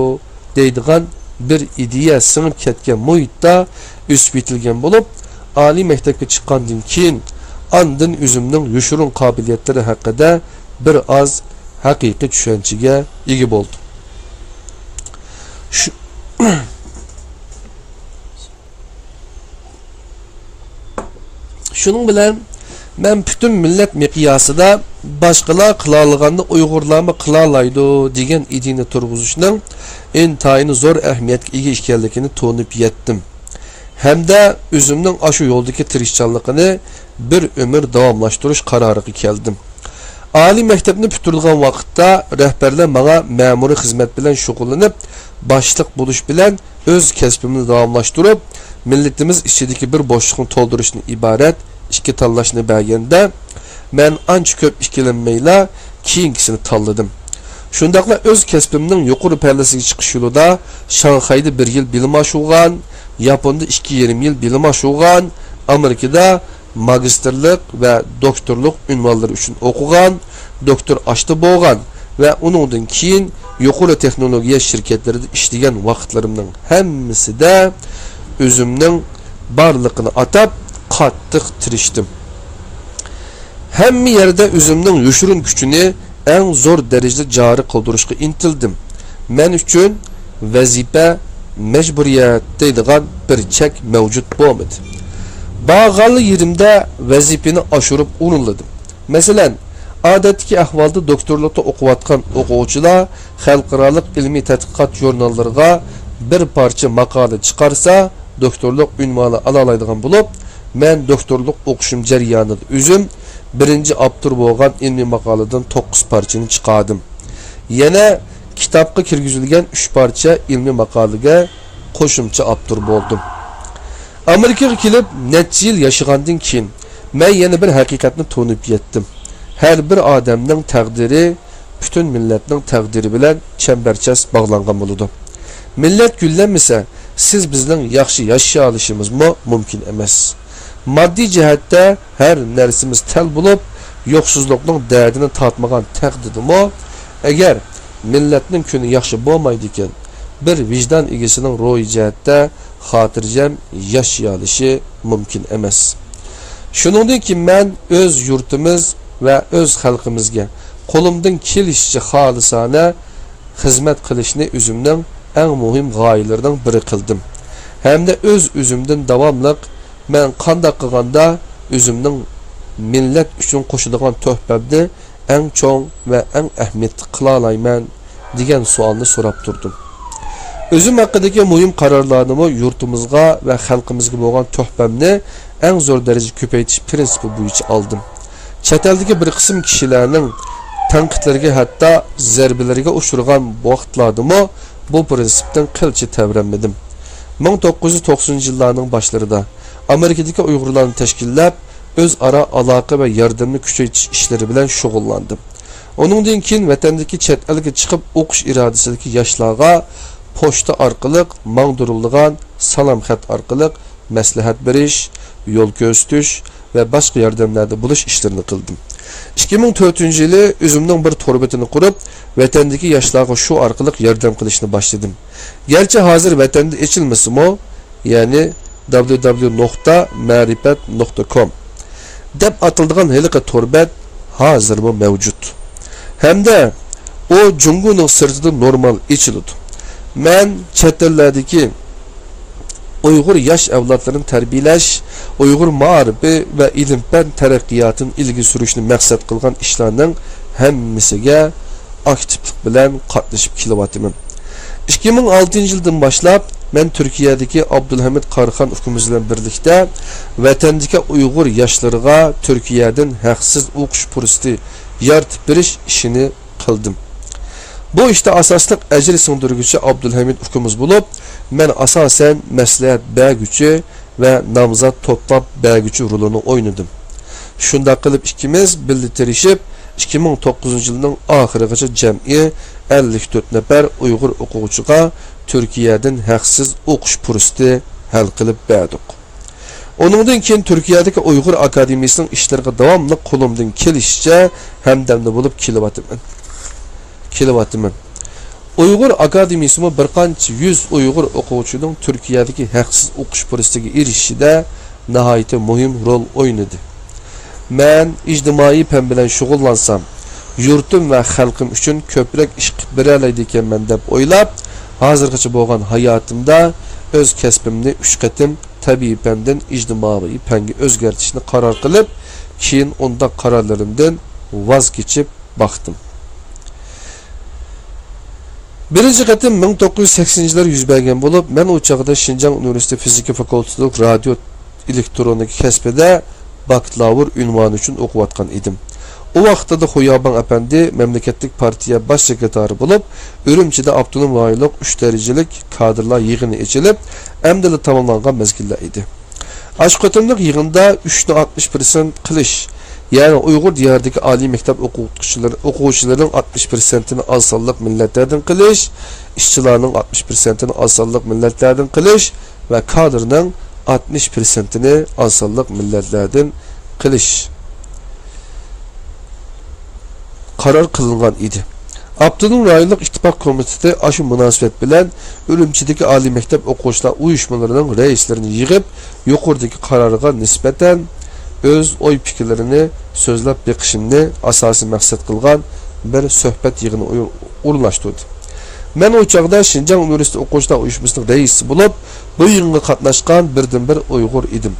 دەيدىغان بىر ئىدىيە سىڭىپ كەتكەن مۇھىتتا ئۆسۈپ يېتىلگەن بولۇپ، ئالىي مەكتەپكە چىققاندىن كېيىن ئاندىن ئۆزۈمنىڭ يوشۇرۇن قابىلىيەتلىرى ھەققىدە بىر ئاز ھەقىقىي چۈشەنچىگە ئىگە بولدۇم. شۇ-، شۇنىڭ بىلەن مەن پۈتۈن مىللەت مىقياسىدا باشقىلار قىلالىغاننى ئۇيغۇرلارمۇ قىلالايدۇ دېگەن ئىدىيىنى تۇرغۇزۇشنىڭ ئىنتايىن زور ئەھمىيەتكە ئىگە ئىكەنلىكىنى تونۇپ يەتتىم. ھەمدە ئۆزۈمنىڭ ئاشۇ يولدىكى تىرىشچانلىقىنى بىر ئۆمۈر داۋاملاشتۇرۇش قارارىغا كەلدىم. ئالىي مەكتەپنى پۈتتۈرىدىغان ۋاقىتتا رەھبەرلەر ماڭا مەمۇرىي خىزمەت بىلەن شۇغۇللىنىپ، باشلىق بولۇش بىلەن ئۆز كەسپىمنى داۋاملاشتۇرۇپ، مىللىتىمىز ئىچىدىكى بىر بوشلۇقنى تولدۇرۇشتىن ئىبارەت ئىككى تاللاشنى بەرگەندە، مەن ئانچە كۆپ ئىككىلەنمەيلا كېيىنكىسىنى تاللىدىم. شۇنداقلا ئۆز كەسپىمنىڭ يۇقىرى پەللىسىگە چىقىش يولىدا شاڭخەيدە بىر يىل بىلىم ئاشۇرغان، ياپوندا ئىككى يېرىم يىل بىلىم ئاشۇرغان، ئامېرىكىدا ماگىستىرلىق ۋە دوكتورلۇق ئۇنۋانلىرى ئۈچۈن ئوقۇغان، دوكتور ئاشتا بولغان ۋە ئۇنىڭدىن كېيىن يۇقىرى تېخنولوگىيە شىركەتلىرىدە ئىشلىگەن ۋاقىتلىرىمنىڭ ھەممىسىدە ئۆزۈمنىڭ بارلىقىنى ئاتاپ قاتتىق تىرىشتىم. ھەممە يەردە ئۆزۈمنىڭ يوشۇرۇن كۈچىنى ئەڭ زور دەرىجىدە جارى قىلدۇرۇشقا ئىنتىلدىم. مەن ئۈچۈن ۋەزىپە، مەجبۇرىيەت دەيدىغان بىر چەك مەۋجۇت بولمىدى. بارغانلا يېرىمدە ۋەزىپىنى ئاشۇرۇپ ئورۇنلىدىم. مەسىلەن، ئادەتتىكى ئەھۋالدا دوكتورلۇقتا ئوقۇۋاتقان ئوقۇغۇچىلار خەلقئارالىق ئىلمىي تەتقىقات ژۇرناللىرىغا بىر پارچە ماقالە چىقارسا، دوكتورلۇق ئۇنۋانى ئالالايدىغان بولۇپ، مەن دوكتورلۇق ئوقۇشۇم جەريانىدا ئۆزۈم بىرىنچى ئاپتور بولغان ئىلمىي ماقالىدىن توققۇز پارچىنى چىقاردىم. يەنە كىتابقا كىرگۈزۈلگەن ئۈچ پارچە ئىلمىي ماقالىگە قوشۇمچە ئاپتور بولدۇم. ئامېرىكىغا كېلىپ نەچچە يىل ياشىغاندىن كېيىن، مەن يەنە بىر ھەقىقەتنى تونۇپ يەتتىم. ھەر بىر ئادەمنىڭ تەقدىرى پۈتۈن مىللەتنىڭ تەقدىرى بىلەن چەمبەرچاس باغلانغان بولىدۇ. مىللەت گۈللەنمىسە، سىز بىزنىڭ ياخشى ياشىيالىشىمىزمۇ مۇمكىن ئەمەس. ماددىي جەھەتتە ھەر نەرسىمىز تەل بولۇپ، يوقسۇزلۇقنىڭ دەردىنى تارتمىغان تەقدىردىمۇ، ئەگەر مىللەتنىڭ كۈنى ياخشى بولمايدىكەن، بىر ۋىجدان ئىگىسىنىڭ روھىي جەھەتتە خاتىرجەم ياشىيالىشى مۇمكىن ئەمەس. شۇنىڭدىن كېيىن مەن ئۆز يۇرتىمىز ۋە ئۆز خەلقىمىزگە قولۇمدىن كېلىشىچە خالىسانە خىزمەت قىلىشنى ئۆزۈمنىڭ ئەڭ مۇھىم غايىلىرىنىڭ بىرى قىلدىم. ھەمدە ئۆز-ئۆزۈمدىن داۋاملىق، مەن قانداق قىلغاندا ئۆزۈمنىڭ مىللەت ئۈچۈن قوشىدىغان تۆھپەمنى ئەڭ چوڭ ۋە ئەڭ ئەھمىيەتلىك قىلالايمەن دېگەن سوئالنى سوراپ تۇردۇم. ئۆزۈم ھەققىدىكى مۇھىم قارارلارنىمۇ يۇرتىمىزغا ۋە خەلقىمىزگە بولغان تۆھپەمنى ئەڭ زور دەرىجىدە كۆپەيتىش پىرىنسىپى بويىچە ئالدىم. چەت ئەلدىكى بىر قىسىم كىشىلەرنىڭ تەنقىدلىرىگە، ھەتتا زەربىلىرىگە ئۇچرىغان ۋاقىتلاردىمۇ بۇ پىرىنسىپتىن قىلچە تەۋرەنمىدىم. مىڭ توققۇز يۈز توقسىنىنچى يىللارنىڭ باشلىرىدا ئامېرىكىدىكى ئۇيغۇرلارنى تەشكىللەپ، ئۆزئارا ئالاقە ۋە ياردەمنى كۈچەيتىش ئىشلىرى بىلەن شۇغۇللاندىم. ئۇنىڭدىن كېيىن ۋەتەندىكى چەت ئەلگە چىقىپ ئوقۇش ئىرادىسىدىكى ياشلارغا پوچتا ئارقىلىق ماڭدۇرۇلىدىغان سالام خەت ئارقىلىق مەسلىھەت بېرىش، يول كۆرسىتىش ۋە باشقا ياردەملەردە بولۇش ئىشلىرىنى قىلدىم. ئىككى مىڭ تۆتىنچى يىلى ئۆزۈمنىڭ بىر تور بېتىنى قۇرۇپ، ۋەتەندىكى ياشلارغا شۇ ئارقىلىق ياردەم قىلىشنى باشلىدىم. گەرچە ھازىر ۋەتەندە ئېچىلمىسىمۇ، يەنى دابليۇ دابليۇ نۇقتا مەرىپەت نۇقتا كوم دەپ ئاتىلىدىغان ھېلىقى تور بەت ھازىرمۇ مەۋجۇت. ھەمدە ئۇ جۇڭگونىڭ سىرتىدا نورمال ئېچىلىدۇ. مەن چەت ئەللەردىكى ئۇيغۇر ياش ئەۋلادلىرىنى تەربىيەلەش، ئۇيغۇر مائارىپى ۋە ئىلىم-پەن تەرەققىياتىنى ئىلگىرى سۈرۈشنى مەقسەت قىلغان ئىشلارنىڭ ھەممىسىگە ئاكتىپلىق بىلەن قاتنىشىپ كېلىۋاتىمەن. ئىككى مىڭ ئالتىنچى يىلدىن باشلاپ، مەن تۈركىيەدىكى ئابدۇلھەمىد قاراخان ئۇكىمىز بىلەن بىرلىكتە ۋەتەندىكى ئۇيغۇر ياشلىرىغا تۈركىيەدىن ھەقسىز ئوقۇش پۇرسىتى يارىتىپ بېرىش ئىشىنى قىلدىم. بۇ ئىشتا ئاساسلىق ئەجىر سىڭدۈرگۈچى ئابدۇلھەمىد ئۇكىمىز بولۇپ، مەن ئاساسەن مەسلىھەت بەرگۈچى ۋە نامزات توپلاپ بەرگۈچى رولىنى ئوينىدىم. شۇنداق قىلىپ ئىككىمىز بىللە تىرىشىپ، ئىككى مىڭ توققۇزىنچى يىلنىڭ ئاخىرىغىچە جەمئىي ئەللىك تۆت نەپەر ئۇيغۇر ئوقۇغۇچىغا تۈركىيەدىن ھەقسىز ئوقۇش پۇرسىتى ھەل قىلىپ بەردۇق. ئۇنىڭدىن كېيىن تۈركىيەدىكى ئۇيغۇر ئاكادېمىيىسىنىڭ ئىشلىرىغا داۋاملىق قولۇمدىن كېلىشىچە ھەمدەمدە بولۇپ كېلىۋاتىمەن. كېلىۋاتىمەن. ئۇيغۇر ئاكادېمىيىسىمۇ بىر قانچە يۈز ئۇيغۇر ئوقۇغۇچىنىڭ تۈركىيەدىكى ھەقسىز ئوقۇش پۇرسىتىگە ئېرىشىشىدە ناھايىتى مۇھىم رول ئوينىدى. مەن ئىجتىمائىي پەن بىلەن شۇغۇللانسام، يۇرتۇم ۋە خەلقىم ئۈچۈن كۆپرەك ئىش قىلىپ بېرەلەيدىكەنمەن دەپ ئويلاپ، ھازىرغىچە بولغان ھاياتىمدا ئۆز كەسپىمنى ئۈچ قېتىم تەبىئىي پەندىن ئىجتىمائىي پەنگە ئۆزگەرتىشنى قارار قىلىپ، كېيىن ئۇنداق قارارلىرىمدىن ۋاز كېچىپ باقتىم. بىرىنچى قېتىم مىڭ توققۇز يۈز سەكسىنىنچى يىللار يۈز بەرگەن بولۇپ، مەن ئۇ چاغدا شىنجاڭ ئۇنىۋېرسىتېتى فىزىكا فاكۇلتېتىدا رادىيو ئېلېكترونىكا كەسپىدە باكلاۋۇر ئۇنۋانى ئۈچۈن ئوقۇۋاتقان ئىدىم. ئۇ ۋاقىتتا خۇياباڭ ئەپەندى مەملىكەتلىك پارتىيە باش سېكرېتارى بولۇپ، ئۈرۈمچىدە ئاپتونوم رايونلۇق ئۈچ دەرىجىلىك كادىرلار يىغىنى ئېچىلىپ، ئەمدىلا تاماملانغان مەزگىللەر ئىدى. ئاشۇ قېتىملىق يىغىندا ئۈچنى ئاتمىش پىرسەنت قىلىش، يەنى ئۇيغۇر دىيارىدىكى ئالىي مەكتەپ ئوقۇتقۇچىلىرى، ئوقۇغۇچىلىرىنىڭ ئاتمىش پىرسەنتىنى ئاز سانلىق مىللەتلەردىن قىلىش، ئىشچىلارنىڭ ئاتمىش پىرسەنتىنى ئاز سانلىق مىللەتلەردىن قىلىش ۋە كادىرنىڭ ئاتمىش پىرسەنتىنى ئاز سانلىق مىللەتلەردىن قىلىش قارار قىلىنغان ئىدى. ئاپتونوم رايونلۇق ئىتتىپاق كومىتېتى ئاشۇ مۇناسىۋەت بىلەن ئۈرۈمچىدىكى ئالىي مەكتەپ ئوقۇغۇچىلار ئۇيۇشمىلىرىنىڭ رەئىسلىرىنى يىغىپ، يۇقىرىدىكى قارارغا نىسبەتەن ئۆز ئوي-پىكىرلىرىنى سۆزلەپ بېقىشىمنى ئاساسىي مەقسەت قىلغان بىر سۆھبەت يىغىنى ئورۇنلاشتۇردى. مەن ئۇ چاغدا شىنجاڭ ئۇنىۋېرسىتېتى ئوقۇغۇچىلار ئۇيۇشمىسىنىڭ رەئىسى بولۇپ، بۇ يىغىنغا قاتناشقان بىردىنبىر ئۇيغۇر ئىدىم.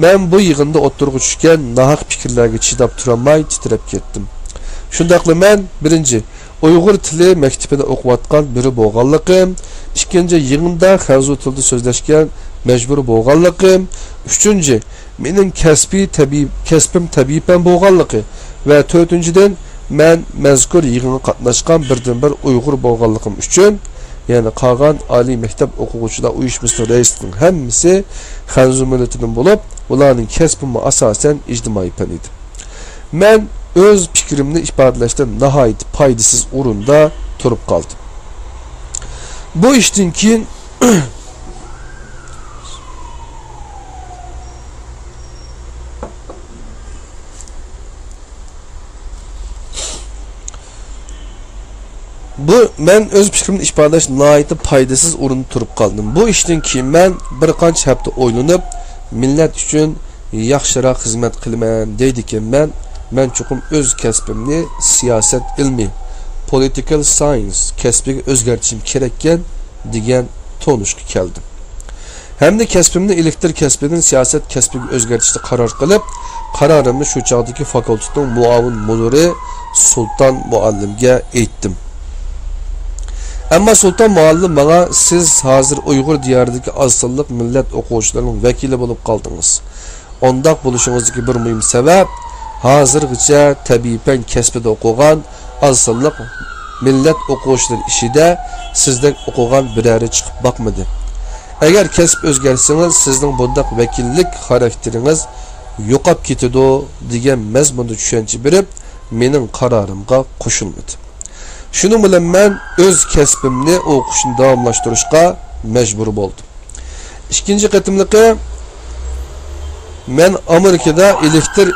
مەن بۇ يىغىندا ئوتتۇرىغا چۈشكەن ناھەق پىكىرلەرگە چىداپ تۇرالماي تىترەپ كەتتىم. شۇنداقلا مەن، بىرىنچى، ئۇيغۇر تىلى مەكتىپىدە ئوقۇۋاتقان بىرى بولغانلىقىم، ئىككىنچى، يىغىندا خەنزۇ تىلىدا سۆزلەشكە مەجبۇر بولغانلىقىم، ئۈچىنچى، مېنىڭ كەسپىي تەبىئىي، كەسپىم تەبىئىي پەن بولغانلىقى ۋە تۆتىنچىدىن، مەن مەزكۇر يىغىنغا قاتناشقان بىردىنبىر ئۇيغۇر بولغانلىقىم ئۈچۈن، يەنى قالغان ئالىي مەكتەپ ئوقۇغۇچىلار ئۇيۇشمىسىنىڭ رەئىسلىرىنىڭ ھەممىسى خەنزۇ مىللىتىدىن بولۇپ، ئۇلارنىڭ كەسپىمۇ ئاساسەن ئىجتىمائىي پەن ئىدى. مەن ئۆز پىكرىمنى ئىپادىلەشتە ناھايىتى پايدىسىز ئورۇندا تۇرۇپ قالدىم. بۇ ئىشتىن كېيىن بۇ، مەن ئۆز پىكرىمنى ئىپادىلەش ناھايىتى پايدىسىز ئورۇندا تۇرۇپ قالدىم. بۇ ئىشتىن كېيىن مەن بىر قانچە ھەپتە ئويلىنىپ، مىللەت ئۈچۈن ياخشىراق خىزمەت قىلىمەن دەيدىكەنمەن، مەن چوقۇم ئۆز كەسپىمنى سىياسەت ئىلمى، پولىتىكال ساينس، كەسپىگە ئۆزگەرتىشىم كېرەككەن، دېگەن تونۇشقا كەلدىم. ھەمدە كەسپىمنى ئېلېكتىر كەسپىدىن سىياسەت كەسپىگە ئۆزگەرتىشنى قارار قىلىپ، قارارىمنى شۇ چاغدىكى فاكۇلتېتنىڭ مۇئاۋىن مۇدىرى سۇلتان مۇئەللىمگە ئېيتتىم. ئەمما سۇلتان مۇئەللىم ماڭا، «سىز ھازىر ئۇيغۇر دىيارىدىكى ئاز سانلىق مىللەت ئوقۇغۇچىلىرىنىڭ ۋەكىلى بولۇپ قالدىڭىز. ئۇنداق بولۇشىڭىزدىكى بىر مۇھىم سەۋەب، ھازىرغىچە تەبىئىي پەن كەسپىدە ئوقۇغان ئاز سانلىق مىللەت ئوقۇغۇچىلىرى ئىچىدە سىزدەك ئوقۇغان بىرەرى چىقىپ باقمىدى. ئەگەر كەسىپ ئۆزگەرتسىڭىز، سىزنىڭ بۇنداق ۋەكىللىك خاراكتېرىڭىز يوقاپ كېتىدۇ» دېگەن مەزمۇندا چۈشەنچە بېرىپ، مېنىڭ قارارىمغا قوشۇلمىدى. شۇنىڭ بىلەن مەن ئۆز كەسپىمنى ئوقۇشنى داۋاملاشتۇرۇشقا مەجبۇر بولدۇم. ئىككىنچى قېتىملىقى مەن ئامېرىكىدا ئېلېكتر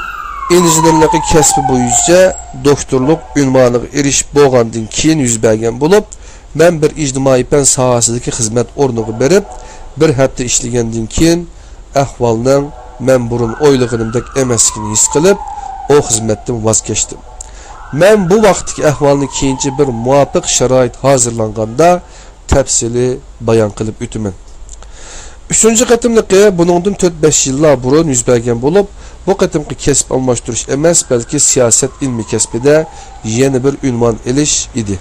ئىنژېنېرلىقى كەسپى بويىچە دوكتورلۇق ئۇنۋانىغا ئېرىشىپ بولغاندىن كېيىن يۈز بەرگەن بولۇپ، مەن بىر ئىجتىمائىي پەن ساھەسىدىكى خىزمەت ئورنىغا بېرىپ، بىر ھەپتە ئىشلىگەندىن كېيىن، ئەھۋالنىڭ مەن بۇرۇن ئويلىغىنىمدەك ئەمەسلىكىنى ھېس قىلىپ، ئۇ خىزمەتتىن ۋاز كەچتىم. مەن بۇ ۋاقىتتىكى ئەھۋالنى كېيىنچە بىر مۇۋاپىق شارائىت ھازىرلانغاندا تەپسىلىي بايان قىلىپ ئۆتىمەن. ئۈچىنچى قېتىملىقى بۇنىڭدىن تۆت-بەش يىللار بۇرۇن يۈز بەرگەن بولۇپ، بۇ قېتىمقى كەسىپ ئالماشتۇرۇش ئەمەس، بەلكى سىياسەت ئىلمىي كەسپىدە يەنە بىر ئۇنۋان ئېلىش ئىدى.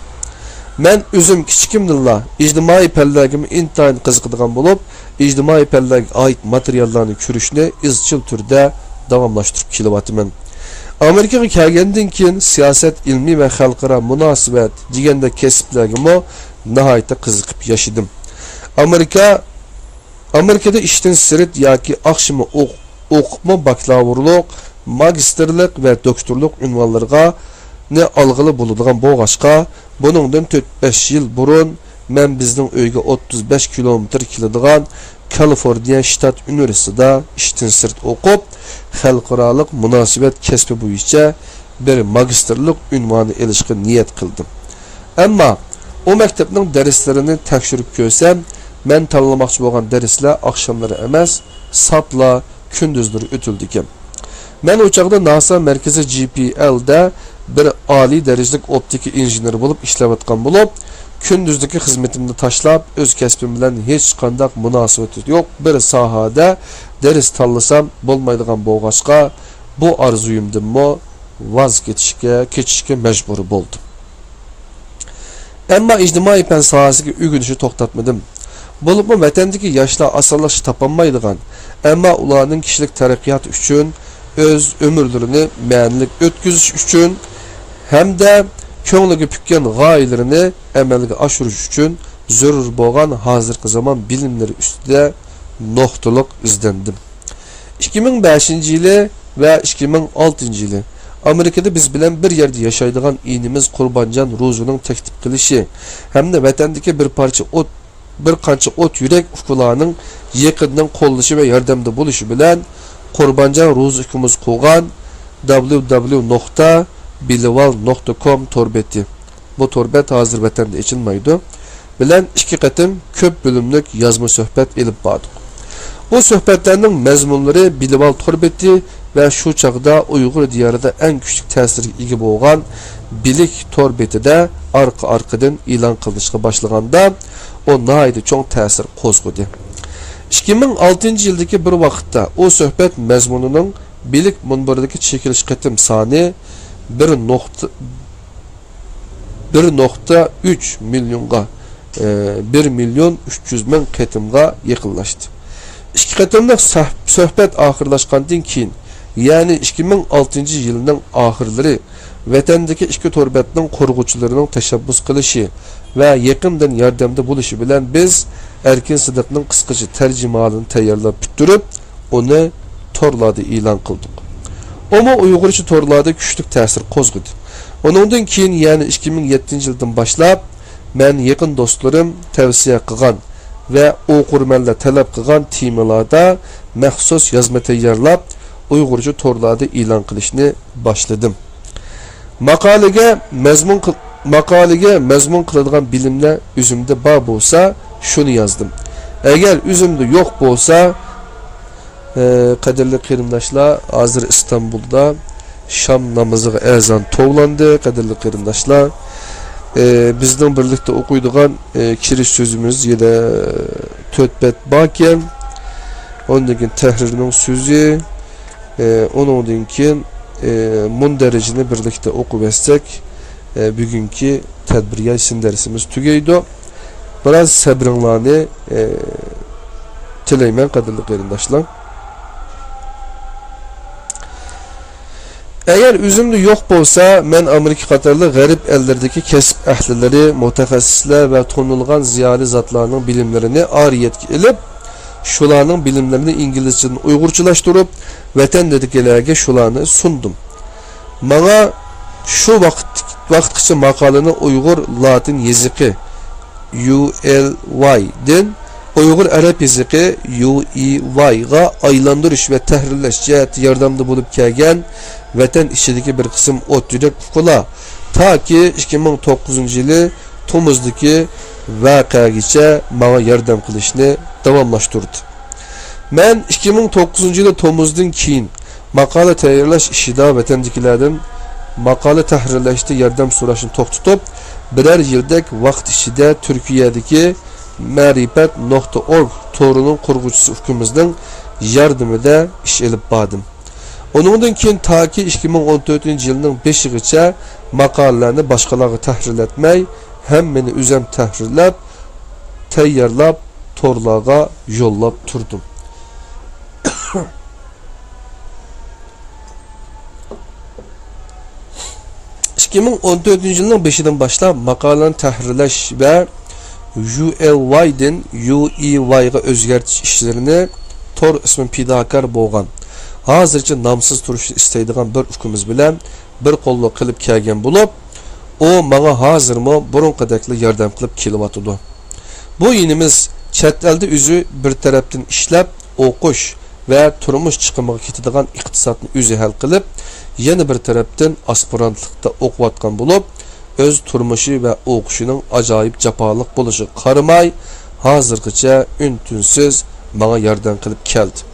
مەن ئۆزۈم كىچىكىمدىنلا ئىجتىمائىي پەنلەرگىمۇ ئىنتايىن قىزىقىدىغان بولۇپ، ئىجتىمائىي پەنلەرگە ئائىت ماتېرىياللارنى كۆرۈشنى ئىزچىل تۈردە داۋاملاشتۇرۇپ كېلىۋاتىمەن. ئامېرىكىغا كەلگەندىن كېيىن سىياسەت، ئىلمىي ۋە خەلقئارا مۇناسىۋەت دېگەندەك كەسىپلەرگىمۇ ناھايىتى قىزىقىپ ياشىدىم. ئامېرىكا، ئامېرىكىدا ئىشتىن سىرت ياكى ئاخشىمى ئوق-، ئوقۇپمۇ باكلاۋۇرلۇق، ماگىستىرلىق ۋە دوكتورلۇق ئۇنۋانلىرىغا نى ئالغىلى بولىدىغان بولغاچقا، بۇنىڭدىن تۆت-بەش يىل بۇرۇن مەن بىزنىڭ ئۆيگە ئوتتۇز بەش كىلومېتىر كېلىدىغان كالىفورنىيە شتات ئۇنىۋېرسىتېتىدا ئىشتىن سىرت ئوقۇپ، خەلقئارالىق مۇناسىۋەت كەسپى بويىچە بىر ماگىستىرلىق ئۇنۋانى ئېلىشقا نىيەت قىلدىم. ئەمما ئۇ مەكتەپنىڭ دەرسلىرىنى تەكشۈرۈپ كۆرسەم، مەن تاللىماقچى بولغان دەرسلەر ئاخشاملىرى ئەمەس، ساپلا كۈندۈزلىرى ئۆتۈلىدىكەن. مەن ئۇ چاغدا ناسا مەركىزى جى پى ئېلدا بىر ئالىي دەرىجىلىك ئوپتىكا ئىنژېنېرى بولۇپ ئىشلەۋاتقان بولۇپ، كۈندۈزدىكى خىزمىتىمنى تاشلاپ، ئۆز كەسپىم بىلەن ھېچقانداق مۇناسىۋىتى يوق بىر ساھەدە دەرس تاللىسام بولمايدىغان بولغاچقا، بۇ ئارزۇيۇمدىنمۇ ۋاز كېتىشكە، كېچىشكە مەجبۇر بولدۇم. ئەمما ئىجتىمائىي پەن ساھەسىگە ئۆگىنىشنى توختاتمىدىم. بولۇپمۇ ۋەتەندىكى ياشلار ئاسانلىقچە تاپالمايدىغان، ئەمما ئۇلارنىڭ كىشىلىك تەرەققىياتى ئۈچۈن، ئۆز ئۆمۈرلىرىنى مەنىلىك ئۆتكۈزۈش ئۈچۈن ھەمدە كۆڭلىگە پۈككەن غايىلىرىنى ئەمەلگە ئاشۇرۇش ئۈچۈن زۆرۈر بولغان ھازىرقى زامان بىلىملىرى ئۈستىدە نۇقتىلىق ئىزدەندىم. ئىككى مىڭ بەشىنچى يىلى ۋە ئىككى مىڭ ئالتىنچى يىلى ئامېرىكىدا بىز بىلەن بىر يەردە ياشايدىغان ئىنىمىز قۇربانجان روزىنىڭ تەكلىپ قىلىشى ھەمدە ۋەتەندىكى بىر پارچە ئوت، بىر قانچە ئوت يۈرەك ئۇكىلارنىڭ يېقىندىن قوللىشى ۋە ياردەمدە بولۇشى بىلەن قۇربانجان روزى ئۇكىمىز قۇرغان دابليۇ دابليۇ نۇقتا بىلىۋال نۇقتا كوم تور بېتى، بۇ تور بەت ھازىر ۋەتەندە ئېچىلمايدۇ، بىلەن ئىككى قېتىم كۆپ بۆلۈملۈك يازما سۆھبەت ئېلىپ باردۇق. بۇ سۆھبەتلەرنىڭ مەزمۇنلىرى بىلىۋال تور بېتى ۋە شۇ چاغدا ئۇيغۇر دىيارىدا ئەڭ كۈچلۈك تەسىرگە ئىگە بولغان بىلىك تور بېتىدە ئارقا-ئارقىدىن ئېلان قىلىنىشقا باشلىغاندا، ئۇ ناھايىتى چوڭ تەسىر قوزغىدى. ئىككى مىڭ ئالتىنچى يىلدىكى بىر ۋاقىتتا ئۇ سۆھبەت مەزمۇنىنىڭ بىلىك مۇنبىرىدىكى چېكىلىش قېتىم سانى بىر نۇقتا، بىر نۇقتا ئۈچ مىليونغا، ئى، بىر مىليون ئۈچ يۈز مىڭ قېتىمغا يېقىنلاشتى. ئىككى قېتىملىق سەھ-، سۆھبەت ئاخىرلاشقاندىن كېيىن، يەنى ئىككى مىڭ ئالتىنچى يىلنىڭ ئاخىرلىرى ۋەتەندىكى ئىككى تور بەتنىڭ قۇرغۇچىلىرىنىڭ تەشەببۇس قىلىشى ۋە يېقىندىن ياردەمدە بولۇشى بىلەن بىز ئەركىن سىدىقنىڭ قىسقىچە تەرجىمىھالىنى تەييارلاپ پۈتتۈرۈپ، ئۇنى تورلاردا ئېلان قىلدۇق. ئۇمۇ ئۇيغۇرچە تورلاردا كۈچلۈك تەسىر قوزغىدى. ئۇنىڭدىن كېيىن، يەنى ئىككى مىڭ يەتتىنچى يىلدىن باشلاپ، مەن يېقىن دوستلىرىم تەۋسىيە قىلغان ۋە ئوقۇرمەنلەر تەلەپ قىلغان تېمىلاردا مەخسۇس يازما تەييارلاپ، ئۇيغۇرچە تورلاردا ئېلان قىلىشنى باشلىدىم. ماقالىگە مەزمۇن قىل-، ماقالىگە مەزمۇن قىلىدىغان بىلىملەر ئۆزۈمدە بار بولسا، شۇنى يازدىم. ئەگەر ئۆزۈمدە يوق بولسا، ئى، قەدىرلىك قېرىنداشلار، ھازىر ئىستانبۇلدا شام نامىزىغا ئەزان توۋلاندى، قەدىرلىك قېرىنداشلار. ئى، بىزنىڭ بىرلىكتە ئوقۇيدىغان، ئى، كىرىش سۆزىمىز يەنە تۆت بەت باركەن. ئۇندىن كېيىن تەھرىرنىڭ سۆزى، ئى، ئۇنىڭدىن كېيىن، ئى، مۇندەرىجىنى بىرلىكتە ئوقۇۋەتسەك، ئى، بۈگۈنكى تەدبىر ياي سىن دەرسىمىز تۈگەيدۇ. بىراز سەبرىڭلارنى، ئى، تىلەيمەن، قەدىرلىك قېرىنداشلار. ئەگەر ئۆزۈمدە يوق بولسا، مەن ئامېرىكا قاتارلىق غەرب ئەللىرىدىكى كەسىپ ئەھلىلىرى، مۇتەخەسسىسلەر ۋە تونۇلغان زىيالىي زاتلارنىڭ بىلىملىرىنى ئارىيەتكە ئېلىپ، شۇلارنىڭ بىلىملىرىنى ئىنگلىزچىدىن ئۇيغۇرچىلاشتۇرۇپ، ۋەتەندىكىلەرگە شۇلارنى سۇندۇم. ماڭا شۇ ۋاقىت، ۋاقىتقىچە ماقالىنى ئۇيغۇر لاتىن يېزىقى، يۇ ئېل ۋاي، دىن ئۇيغۇر ئەرەب يېزىقى يۇ ئى ۋايغا ئايلاندۇرۇش ۋە تەھرىرلەش جەھەتتە ياردەمدە بولۇپ كەلگەن ۋەتەن ئىچىدىكى بىر قىسىم ئوت يۈرەك ئۇكىلار تاكى ئىككى مىڭ توققۇزىنچى يىلى تومۇزدىكى ۋەقەگىچە ماڭا ياردەم قىلىشنى داۋاملاشتۇردى. مەن ئىككى مىڭ توققۇزىنچى يىلى تومۇزدىن كېيىن ماقالە تەييارلاش ئىشىدا ۋەتەندىكىلەردىن ماقالە تەھرىرلەشتە ياردەم سوراشنى توختىتىپ، بىرەر يىلدەك ۋاقىت ئىچىدە تۈركىيەدىكى مەرىپەت نۇقتا ئورگ تورىنىڭ قۇرغۇچىسى ئۇكىمىزنىڭ ياردىمىدە ئىش ئېلىپ باردىم. ئۇنىڭدىن كېيىن تاكى ئىككى مىڭ ئون تۆتىنچى يىلنىڭ بېشىغىچە ماقالىلەرنى باشقىلارغا تەھرىرلەتمەي، ھەممىنى ئۆزۈم تەھرىرلەپ، تەييارلاپ، تورلارغا يوللاپ تۇردۇم. ئىككى مىڭ ئون تۆتىنچى يىلنىڭ بېشىدىن باشلاپ ماقالىنى تەھرىرلەش ۋە يۇ ئېل ۋايدىن يۇ ئى ۋايغا ئۆزگەرتىش ئىشلىرىنى تور ئىسمى پىداكار بولغان، ھازىرچە نامسىز تۇرۇشنى ئىستەيدىغان بىر ئۇكىمىز بىلەن بىر قوللۇق قىلىپ كەلگەن بولۇپ، ئۇ ماڭا ھازىرمۇ بۇرۇنقىدەكلا ياردەم قىلىپ كېلىۋاتىدۇ. بۇ يېنىمىز چەت ئەلدە ئۆزى بىر تەرەپتىن ئىشلەپ، ئوقۇش ۋە تۇرمۇش چىقىمىغا كېتىدىغان ئىقتىسادنى ئۆزى ھەل قىلىپ، يەنە بىر تەرەپتىن ئاسپىرانتلىقتا ئوقۇۋاتقان بولۇپ، ئۆز تۇرمۇشى ۋە ئوقۇشىنىڭ ئاجايىپ جاپالىق بولۇشىغا قارىماي، ھازىرغىچە ئۈن-تىنسىز ماڭا ياردەم قىلىپ كەلدى.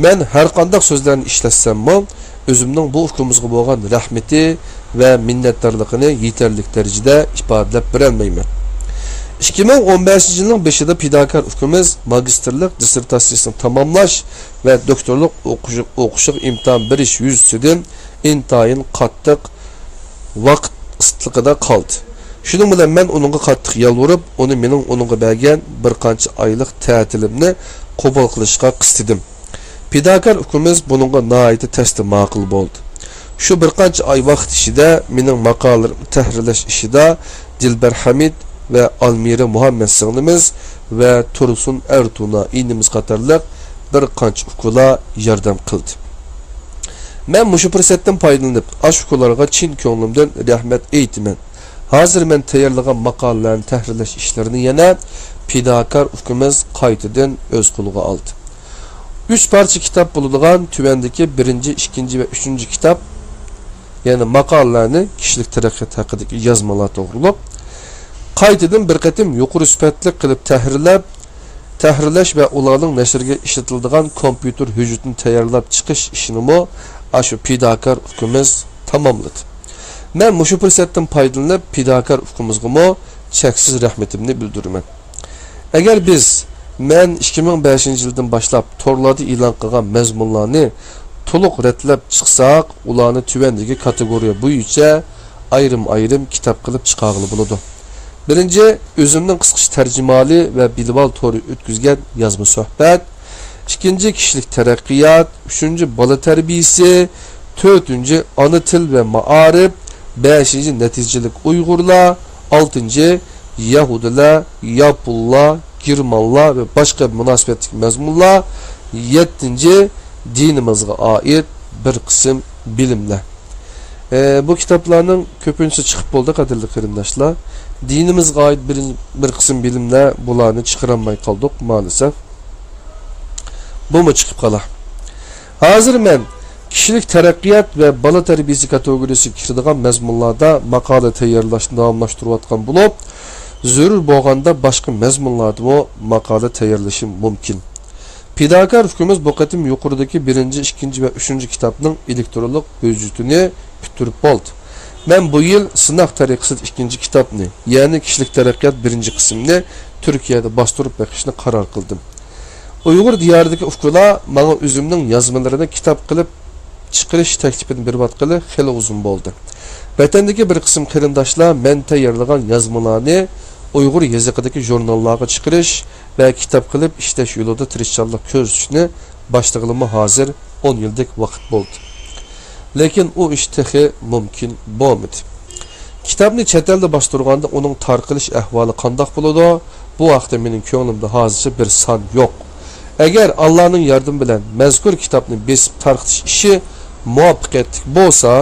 مەن ھەرقانداق سۆزلەرنى ئىشلەتسەممۇ، ئۆزۈمنىڭ بۇ ئۇكىمىزغا بولغان رەھمىتى ۋە مىننەتدارلىقىنى يېتەرلىك دەرىجىدە ئىپادىلەپ بېرەلمەيمەن. ئىككى مىڭ ئون بەشىنچى يىلنىڭ بېشىدا پىداكار ئۇكىمىز ماگىستىرلىق دىسسېرتاتسىيىسىنى تاماملاش ۋە دوكتورلۇق ئوقۇشى، ئوقۇشىغا ئىمتىھان بېرىش يۈزىسىدىن ئىنتايىن قاتتىق ۋاقىت قىسىتلىقىدا قالدى. شۇنىڭ بىلەن مەن ئۇنىڭغا قاتتىق يالۋۇرۇپ، ئۇنى مېنىڭ ئۇنىڭغا بەرگەن بىر قانچە ئايلىق تەتىلىمنى قوبۇل قىلىشقا قىستىدىم. پىداكار ئۇكىمىز بۇنىڭغا ناھايىتى تەستە ماقۇل بولدى. شۇ بىر قانچە ئاي ۋاقىت ئىچىدە مېنىڭ ماقالىلىرىمنى تەھرىرلەش ئىشىدا دىلبەر ھەمىت ۋە ئالمىرە مۇھەممەت سىڭلىمىز ۋە تۇرسۇن ئەرتۇنا ئىنىمىز قاتارلىق بىر قانچە ئۇكىلار ياردەم قىلدى. مەن مۇشۇ پۇرسەتتىن پايدىلىنىپ، ئاشۇ ئۇكىلارغا چىن كۆڭلۈمدىن رەھمەت ئېيتىمەن. ھازىر مەن تەييارلىغان ماقالىلەرنى تەھرىرلەش ئىشلىرىنى يەنە پىداكار ئۇكىمىز قايتىدىن ئۆز قولىغا ئالدى. ئۈچ پارچە كىتاب بولىدىغان تۆۋەندىكى بىرىنچى، ئىككىنچى ۋە ئۈچىنچى كىتاب، يەنى ماقالىلەرنى كىشىلىك تەرەققىيات ھەققىدىكى يازمىلار توغرۇلۇق قايتىدىن بىر قېتىم يۇقىرى سۈپەتلىك قىلىپ تەھرىرلەپ، تەھرىرلەش ۋە ئۇلارنىڭ نەشرىگە ئىشلىتىلىدىغان كومپيۇتېر ھۆججىتىنى تەييارلاپ چىقىش ئىشىنىمۇ ئاشۇ پىداكار ئۇكىمىز تاماملىدى. مەن مۇشۇ پۇرسەتتىن پايدىلىنىپ، پىداكار ئۇكىمىزغىمۇ چەكسىز رەھمىتىمنى بىلدۈرىمەن. ئەگەر بىز، مەن ئىككى مىڭ بەشىنچى يىلدىن باشلاپ تورلاردا ئېلان قىلغان مەزمۇنلارنى تولۇق رەتلەپ چىقساق، ئۇلارنى تۆۋەندىكى كاتېگورىيە بويىچە ئايرىم-ئايرىم كىتاب قىلىپ چىقارغىلى بولىدۇ. بىرىنچى، ئۆزۈمنىڭ قىسقىچە تەرجىمىھالى ۋە بىلىۋال تورى ئۆتكۈزگەن يازما سۆھبەت. ئىككىنچى، كىشىلىك تەرەققىيات. ئۈچىنچى، بالا تەربىيىسى. تۆتىنچى، ئانا تىل ۋە مائارىپ. بەشىنچى، نەتىجىلىك ئۇيغۇرلار. ئالتىنچى، يەھۇدىيلار، ياپونلار، گېرمانلار ۋە باشقا مۇناسىۋەتلىك مەزمۇنلار. يەتتىنچى، دىنىمىزغا ئائىت بىر قىسىم بىلىملەر. ئە، بۇ كىتابلارنىڭ كۆپىنچىسى چىقىپ بولدى، قەدىرلىك قېرىنداشلار. دىنىمىزغا ئائىت بىر، بىر قىسىم بىلىملەر، بۇلارنى چىقىرالماي قالدۇق، مائەلەسەف. بۇمۇ چىقىپ قالا. ھازىر مەن كىشىلىك تەرەققىيات ۋە بالا تەربىيىسى كاتېگورىيىسىگە كىرىدىغان مەزمۇنلاردا ماقالە تەييارلاشنى داۋاملاشتۇرۇۋاتقان بولۇپ، زۆرۈر بولغاندا باشقا مەزمۇنلاردىمۇ ماقالە تەييارلىشىم مۇمكىن. پىداكار ئۇكىمىز بۇ قېتىم يۇقىرىدىكى بىرىنچى، ئىككىنچى ۋە ئۈچىنچى كىتابنىڭ ئېلېكترونلۇق ھۆججىتىنى پۈتتۈرۈپ بولدى. مەن بۇ يىل سىناق تەرىقىسىدە ئىككىنچى كىتابنى، يەنى كىشىلىك تەرەققىيات بىرىنچى قىسمىنى تۈركىيەدە باستۇرۇپ بېقىشنى قارار قىلدىم. ئۇيغۇر دىيارىدىكى ئۇكىلار ماڭا ئۆزۈمنىڭ يازمىلىرىنى كىتاب قىلىپ چىقىرىش تەكلىپىنى بېرىۋاتقىلى خېلى ئۇزۇن بولدى. ۋەتەندىكى بىر قىسىم قېرىنداشلار مەن تەييارلىغان يازمىلارنى ئۇيغۇر يېزىقىدىكى ژۇرناللارغا چىقىرىش ۋە كىتاب قىلىپ ئىشلەش يولىدا تىرىشچانلىق كۆرسىتىشنى باشلىغىلىمۇ ھازىر ئون يىلدەك ۋاقىت بولدى. لېكىن ئۇ ئىش تېخى مۇمكىن بولمىدى. كىتابنى چەت ئەلدە باستۇرغاندا ئۇنىڭ تارقىلىش ئەھۋالى قانداق بولىدۇ؟ بۇ ھەقتە مېنىڭ كۆڭلۈمدە ھازىرچە بىر سان يوق. ئەگەر ئاللانىڭ ياردىمى بىلەن مەزكۇر كىتابنى بېسىپ تارقىتىش ئىشى مۇۋەپپەقىيەتلىك بولسا،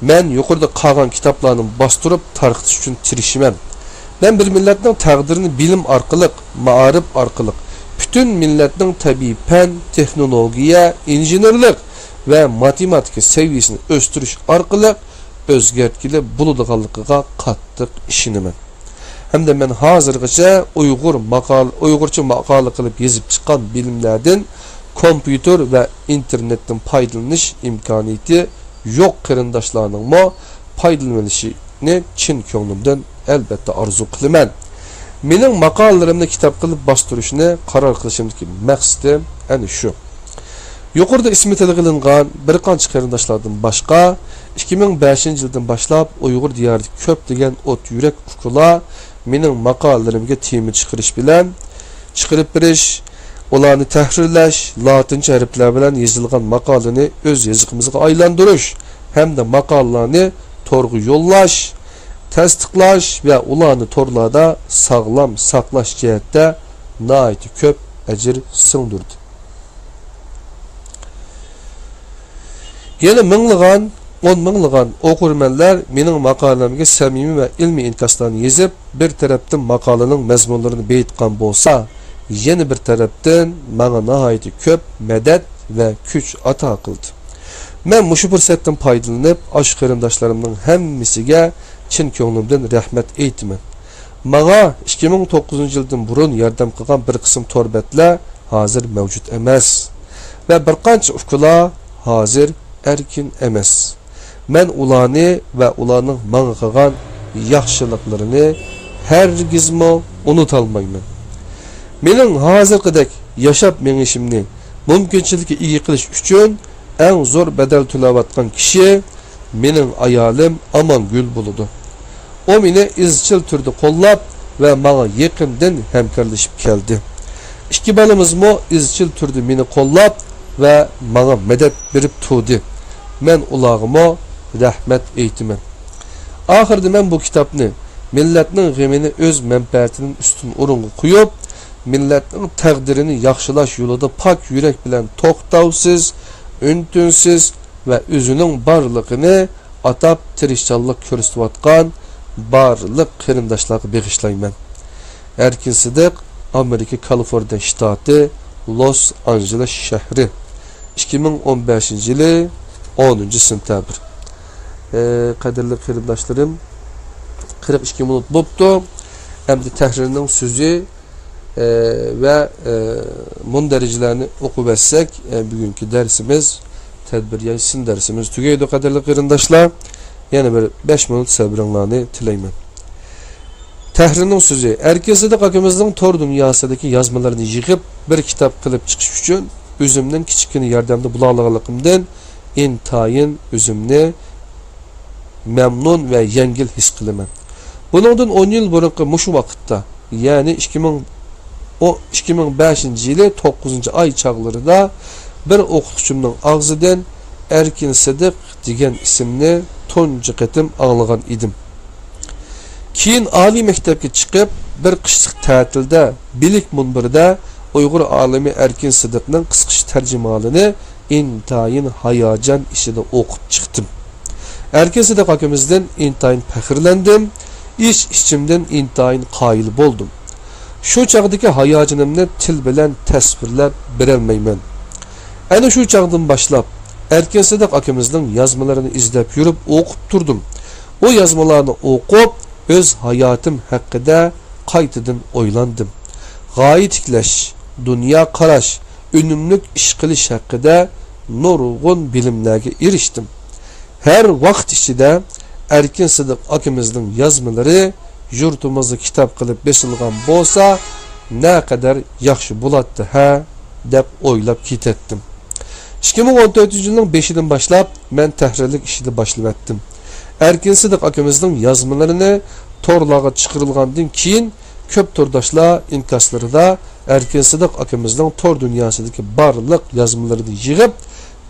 مەن يۇقىرىدا قالغان كىتابلارنى باستۇرۇپ تارقىتىش ئۈچۈن تىرىشىمەن. مەن بىر مىللەتنىڭ تەقدىرىنى بىلىم ئارقىلىق، مائارىپ ئارقىلىق، پۈتۈن مىللەتنىڭ تەبىئىي پەن، تېخنولوگىيە، ئىنژېنېرلىق ۋە ماتېماتىكا سەۋىيەسىنى ئۆستۈرۈش ئارقىلىق ئۆزگەرتكىلى بولىدىغانلىقىغا قاتتىق ئىشىنىمەن. ھەمدە مەن ھازىرغىچە ئۇيغۇر ماقال-، ئۇيغۇرچە ماقالە قىلىپ يېزىپ چىققان بىلىملەردىن كومپيۇتېر ۋە ئىنتېرنېتتىن پايدىلىنىش ئىمكانىيىتى يوق قېرىنداشلارنىڭمۇ پايدىلىنىۋېلىشىنى چىن كۆڭلۈمدىن ئەلۋەتتە ئارزۇ قىلىمەن. مېنىڭ ماقالىلىرىمنى كىتاب قىلىپ باستۇرۇشنى قارار قىلىشىمدىكى مەقسىتىم ئەنە شۇ. يۇقىرىدا ئىسمى تىلغا ئېلىنغان بىر قانچە قېرىنداشلاردىن باشقا، ئىككى مىڭ بەشىنچى يىلدىن باشلاپ ئۇيغۇر دىيارىدىكى كۆپلىگەن ئوت يۈرەك ئۇكىلار مېنىڭ ماقالىلىرىمگە تېما چىقىرىش بىلەن، چىقىرىپ بېرىش، ئۇلارنى تەھرىرلەش، لاتىنچە ھەرپلەر بىلەن يېزىلغان ماقالىنى ئۆز يېزىقىمىزغا ئايلاندۇرۇش ھەمدە ماقالىلارنى تورغا يوللاش، تەستىقلاش ۋە ئۇلارنى تورلاردا ساغلام ساقلاش جەھەتتە ناھايىتى كۆپ ئەجىر سىڭدۈردى. يەنە مىڭلىغان، ئون مىڭلىغان ئوقۇرمەنلەر مېنىڭ ماقالەمگە سەمىمىي ۋە ئىلمىي ئىنكاسلارنى يېزىپ، بىر تەرەپتىن ماقالىنىڭ مەزمۇنلىرىنى بېيىتقان بولسا، يەنە بىر تەرەپتىن ماڭا ناھايىتى كۆپ مەدەت ۋە كۈچ ئاتا قىلدى. مەن مۇشۇ پۇرسەتتىن پايدىلىنىپ، ئاشۇ قېرىنداشلىرىمنىڭ ھەممىسىگە چىن كۆڭلۈمدىن رەھمەت ئېيتىمەن. ماڭا ئىككى مىڭ توققۇزىنچى يىلدىن بۇرۇن ياردەم قىلغان بىر قىسىم تور بەتلەر ھازىر مەۋجۇت ئەمەس ۋە بىر قانچە ئۇكىلار ھازىر ئەركىن ئەمەس. مەن ئۇلارنى ۋە ئۇلارنىڭ ماڭا قىلغان ياخشىلىقلىرىنى ھەرگىزمۇ ئۇنتۇالمايمەن. مېنىڭ ھازىرقىدەك ياشاپ مېڭىشىمنى مۇمكىنچىلىككە ئىگە قىلىش ئۈچۈن ئەڭ زور بەدەل تۆلەۋاتقان كىشى مېنىڭ ئايالىم ئامانگۈل بولىدۇ. ئۇ مېنى ئىزچىل تۈردە قوللاپ ۋە ماڭا يېقىندىن ھەمكارلىشىپ كەلدى. ئىككى بالىمىزمۇ ئىزچىل تۈردە مېنى قوللاپ ۋە ماڭا مەدەت بېرىپ تۇردى. مەن ئۇلارغىمۇ رەھمەت ئېيتىمەن. ئاخىرىدا مەن بۇ كىتابنى مىللەتنىڭ غېمىنى ئۆز مەنپەئەتىدىن ئۈستۈن ئورۇنغا قويۇپ، مىللەتنىڭ تەقدىرىنى ياخشىلاش يولىدا پاك يۈرەك بىلەن توختاۋسىز، ئۈن-تىنسىز ۋە ئۆزىنىڭ بارلىقىنى ئاتاپ تىرىشچانلىق كۆرسىتىۋاتقان بارلىق قېرىنداشلارغا بېغىشلايمەن. ئەركىن سىدىق، ئامېرىكا كالىفورنىيە شتاتى، لوس ئانژېلېس شەھىرى، ئىككى مىڭ ئون بەشىنچى يىلى ئونىنچى سېنتەبىر. ئە، قەدىرلىك قېرىنداشلىرىم، قىرىق ئىككى مىنۇت بوپتۇ. ئەمدى تەھرىرنىڭ سۆزى، ئە، ۋە، ئە، مۇندەرىجىلەرنى ئوقۇۋەتسەك، ئە، بۈگۈنكى دەرسىمىز، تەدبىر ياكى سىن دەرسىمىز تۈگەيدۇ، قەدىرلىك قېرىنداشلار. يەنە بىر بەش مىنۇت سەبرىڭلارنى تىلەيمەن. تەھرىرنىڭ سۆزى. ئەركىن سىدىق ئاكىمىزنىڭ تور دۇنياسىدىكى يازمىلىرىنى يىغىپ، بىر كىتاب قىلىپ چىقىش ئۈچۈن ئۆزۈمنىڭ كىچىككىنە ياردەمدە بولالىغانلىقىمدىن ئىنتايىن ئۆزۈمنى مەمنۇن ۋە يەڭگىل ھېس قىلىمەن. بۇنىڭدىن ئون يىل بۇرۇنقى مۇشۇ ۋاقىتتا، يەنى ئىككى مىڭ، ئىككى مىڭ بەشىنچى يىلى توققۇزىنچى ئاي چاغلىرىدا بىر ئوقۇتقۇچىمنىڭ ئاغزىدىن ئەركىن سىدىق دېگەن ئىسىمنى تۇنجى قېتىم ئاڭلىغان ئىدىم. كېيىن ئالىي مەكتەپكە چىقىپ، بىر قىشلىق تەتىلدە بىلىك مۇنبىرىدە ئۇيغۇر ئالىمى ئەركىن سىدىقنىڭ قىسقىچە تەرجىمىھالىنى ئىنتايىن ھاياجان ئىچىدە ئوقۇپ چىقتىم. ئەركىن سىدىق ئاكىمىزدىن ئىنتايىن پەخىرلەندىم، ئىچ-ئىچىمدىن ئىنتايىن قايىل بولدۇم. شۇ چاغدىكى ھاياجىنىمنى تىل بىلەن تەسۋىرلەپ بېرەلمەيمەن. ئەنە شۇ چاغدىن باشلاپ، ئەركىن سىدىق ئاكىمىزنىڭ يازمىلىرىنى ئىزدەپ يۈرۈپ ئوقۇپ تۇردۇم. ئۇ يازمىلارنى ئوقۇپ، ئۆز ھاياتىم ھەققىدە قايتىدىن ئويلاندىم. غايە تىكلەش، دۇنيا قاراش، ئۈنۈملۈك ئىش قىلىش ھەققىدە نۇرغۇن بىلىملەرگە ئېرىشتىم. ھەر ۋاقىت ئىچىدە ئەركىن سىدىق ئاكىمىزنىڭ يازمىلىرى يۇرتىمىزدا كىتاب قىلىپ بېسىلغان بولسا، نەقەدەر ياخشى بولاتتى ھە، دەپ ئويلاپ كېتەتتىم. ئىككى مىڭ ئون تۆتىنچى يىلنىڭ بېشىدىن باشلاپ مەن تەھرىرلىك ئىشىنى باشلىۋەتتىم. ئەركىن سىدىق ئاكىمىزنىڭ يازمىلىرىنى تورلارغا چىقىرىلغاندىن كېيىن، كۆپ تورداشلار ئىنكاسلىرىدا ئەركىن سىدىق ئاكىمىزنىڭ تور دۇنياسىدىكى بارلىق يازمىلىرىنى يىغىپ،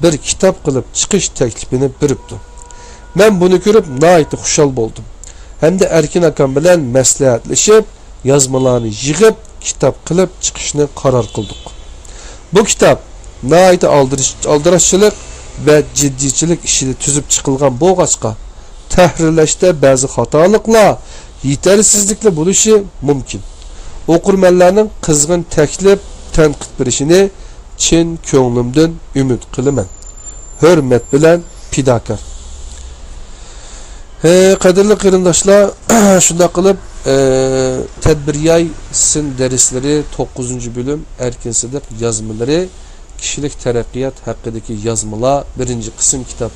بىر كىتاب قىلىپ چىقىش تەكلىپىنى بېرىپتۇ. مەن بۇنى كۆرۈپ ناھايىتى خۇشال بولدۇم ھەمدە ئەركىن ئاكام بىلەن مەسلىھەتلىشىپ، يازمىلارنى يىغىپ، كىتاب قىلىپ چىقىشنى قارار قىلدۇق. بۇ كىتاب ناھايىتى ئالدىرىش-، ئالدىراشچىلىق ۋە جىددىيچىلىك ئىچىدە تۈزۈپ چىقىلغان بولغاچقا، تەھرىرلەشتە بەزى خاتالىقلار يېتەرسىزلىكلەر بولۇشى مۇمكىن. ئوقۇرمەنلەرنىڭ قىزغىن تەكلىپ، تەنقىد بېرىشىنى چىن كۆڭلۈمدىن ئۈمىد قىلىمەن. ھۆرمەت بىلەن، پىداكار. ھە، قەدىرلىك قېرىنداشلار، شۇنداق قىلىپ، ئە، تەدبىر ياي سىن دەرسلىرى توققۇزىنچى بۆلۈم، ئەركىن سىدىق يازمىلىرى، كىشىلىك تەرەققىيات ھەققىدىكى يازمىلار، بىرىنچى قىسىم كىتاب،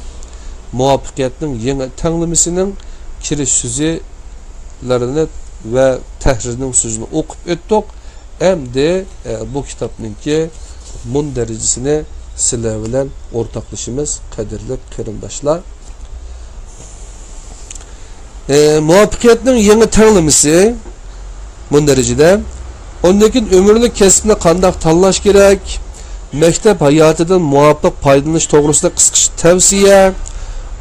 مۇۋەپپەقىيەتنىڭ يېڭى تەڭلىمىسىنىڭ كىرىش سۆزلىرىنى ۋە تەھرىرنىڭ سۆزىنى ئوقۇپ ئۆتتۇق. ئەمدى، ئە، بۇ كىتابنىڭكى مۇندەرىجىسىنى سىلەر بىلەن ئورتاقلىشىمىز، قەدىرلىك قېرىنداشلار. ئە، مۇۋەپپەقىيەتنىڭ يېڭى تەڭلىمىسى مۇندەرىجىدە. ئۇندىن كېيىن ئۆمۈرلۈك كەسىپنى قانداق تاللاش كېرەك؟ مەكتەپ ھاياتىدىن مۇۋاپىق پايدىلىنىش توغرىسىدا قىسقىچە تەۋسىيە.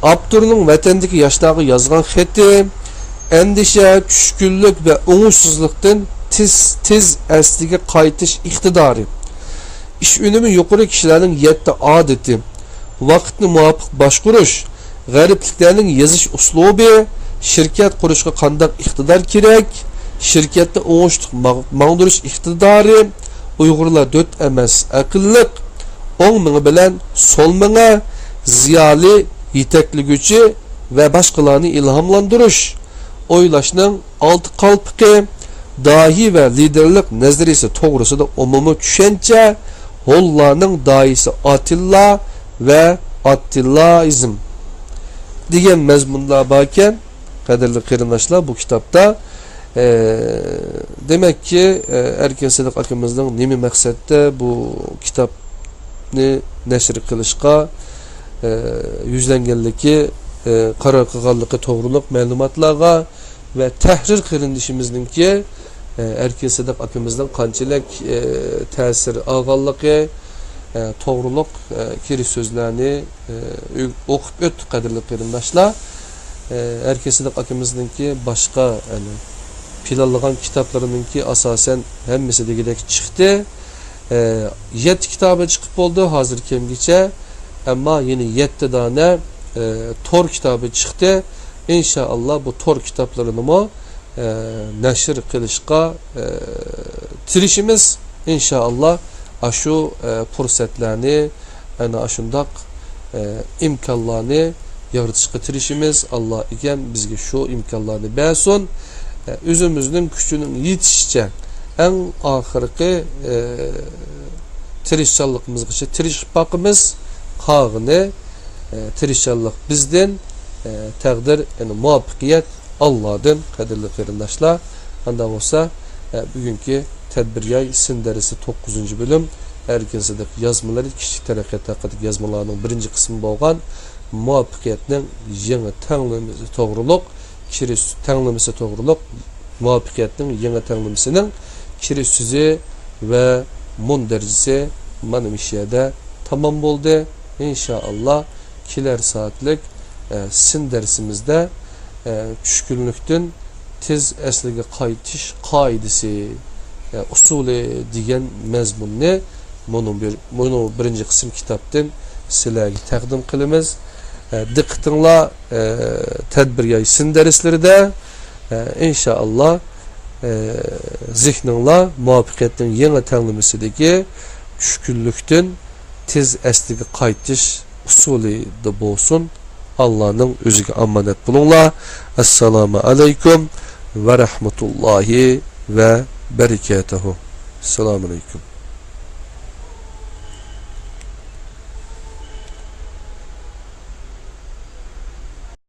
ئاپتورنىڭ ۋەتەندىكى ياشلارغا يازغان خېتى. ئەندىشە، چۈشكۈنلۈك ۋە ئوڭۇشسىزلىقتىن تېز، تېز ئەسلىگە قايتىش ئىقتىدارى. ئىش ئۈنۈمى يۇقىرى كىشىلەرنىڭ يەتتە ئادىتى. ۋاقىتنى مۇۋاپىق باشقۇرۇش، غەربلىكلەرنىڭ يېزىش ئۇسلۇبى، شىركەت قۇرۇشقا قانداق ئىقتىدار كېرەك، شىركەتنى ئوڭۇشلۇق ماغ-، ماڭدۇرۇش ئىقتىدارى، ئۇيغۇرلار دۆت ئەمەس، ئەقىللىق، ئوڭ مېڭە بىلەن سول مېڭە، زىيالىي، يېتەكلىگۈچى ۋە باشقىلارنى ئىلھاملاندۇرۇش، ئويلاشنىڭ ئالتە قالپىقى، داھىي ۋە لىدېرلىق نەزەرىيىسى توغرىسىدا ئومۇمىي چۈشەنچە، ھونلارنىڭ داھىيسى ئاتىللا ۋە ئاتىللائىزم دېگەن مەزمۇنلار باركەن، قەدىرلىك قېرىنداشلار، بۇ كىتابتا. ئە، دېمەككى، ئە، ئەركىن سىدىق ئاكىمىزنىڭ نېمە مەقسەتتە بۇ كىتابنى نەشر قىلىشقا، ئە، يۈزلەنگەنلىكى، ئە، قارار قىلغانلىقى توغرۇلۇق مەلۇماتلارغا ۋە تەھرىر قېرىندىشىمىزنىڭكى، ئە، ئەركىن سىدىق ئاكىمىزنىڭ قانچىلىك، ئە، تەسىر ئالغانلىقى، ئە، توغرۇلۇق، ئە، كىرىش سۆزلەرنى، ئە، ئۆ-، ئوقۇپ ئۆتتۇق، قەدىرلىك قېرىنداشلار. ئە، ئەركىن سىدىق ئاكىمىزنىڭكى باشقا، يەنى پىلانلىغان كىتابلىرىنىڭكى ئاساسەن ھەممىسى دېگۈدەك چىقتى. ئە، يەتتە كىتابى چىقىپ بولدى ھازىر كەمگىچە. ئەمما يەنە يەتتە دانە، ئە، تور كىتابى چىقتى. ئىنشائاللا، بۇ تور كىتابلىرىنىمۇ، ئە، نەشر قىلىشقا، ئە، تىرىشىمىز. ئىنشائاللا، ئاشۇ، ئە، پۇرسەتلەرنى، ئەنە ئاشۇنداق، ئە، ئىمكانلارنى يارىتىشقا تىرىشىمىز. ئاللا ئىگەم بىزگە شۇ ئىمكانلارنى بەرسۇن. ئە، ئۆزىمىزنىڭ كۈچىنىڭ يېتىشىچە ئەڭ ئاخىرقى، ئە، تىرىشچانلىقىمىزغىچە تىرىشىپ باقىمىز. قالغىنى، ئە، تىرىشچانلىق بىزدىن، ئە، تەقدىر، يەنى مۇۋەپپەقىيەت ئاللادىن، قەدىرلىك قېرىنداشلار. ئاندا بولسا، ئە، بۈگۈنكى تەدبىر ياي سىن دەرسى توققۇزىنچى بۆلۈم، ئەركىن سىدىق يازمىلىرى، كىشىلىك تەرەققىيات ھەققىدىكى يازمىلارنىڭ بىرىنچى قىسمى بولغان مۇۋەپپەقىيەتنىڭ يېڭى تەڭلىمىسى توغرۇلۇق، كىرىش تەڭلىمىسى توغرۇلۇق، مۇۋەپپەقىيەتنىڭ يېڭى تەڭلىمىسىنىڭ كىرىش سۆزى ۋە مۇندەرىجىسى مانا مۇشۇ يەردە تامام بولدى. ئىنشائاللا، كېلەر سائەتلىك، ئە، سىن دەرسىمىزدە، ئە، چۈشكۈنلۈكتىن تېز ئەسلىگە قايتىش قائىدىسى، ئە، ئۇسۇلى دېگەن مەزمۇننى مۇنۇ بىر، مۇنۇ بىرىنچى قىسىم كىتابتىن سىلەرگە تەقدىم قىلىمىز. ئە، دىققىتىڭلار، ئە، تەدبىر ياي سىن دەرسلىرىدە، ئە، ئىنشائاللا، ئە، زېھنىڭلار مۇۋەپپەقىيەتنىڭ يېڭى تەڭلىمىسىدىكى چۈشكۈنلۈكتىن تېز ئەسلىگە قايتىش ئۇسۇلىدا بولسۇن. ئاللانىڭ ئۆزىگە ئامانەت بولۇڭلار. ئەسسالامۇ ئەلەيكۇم ۋە رەھمەتۇللاھى ۋە بەرىكاتۇھۇ. ئەسسالامۇ ئەلەيكۇم.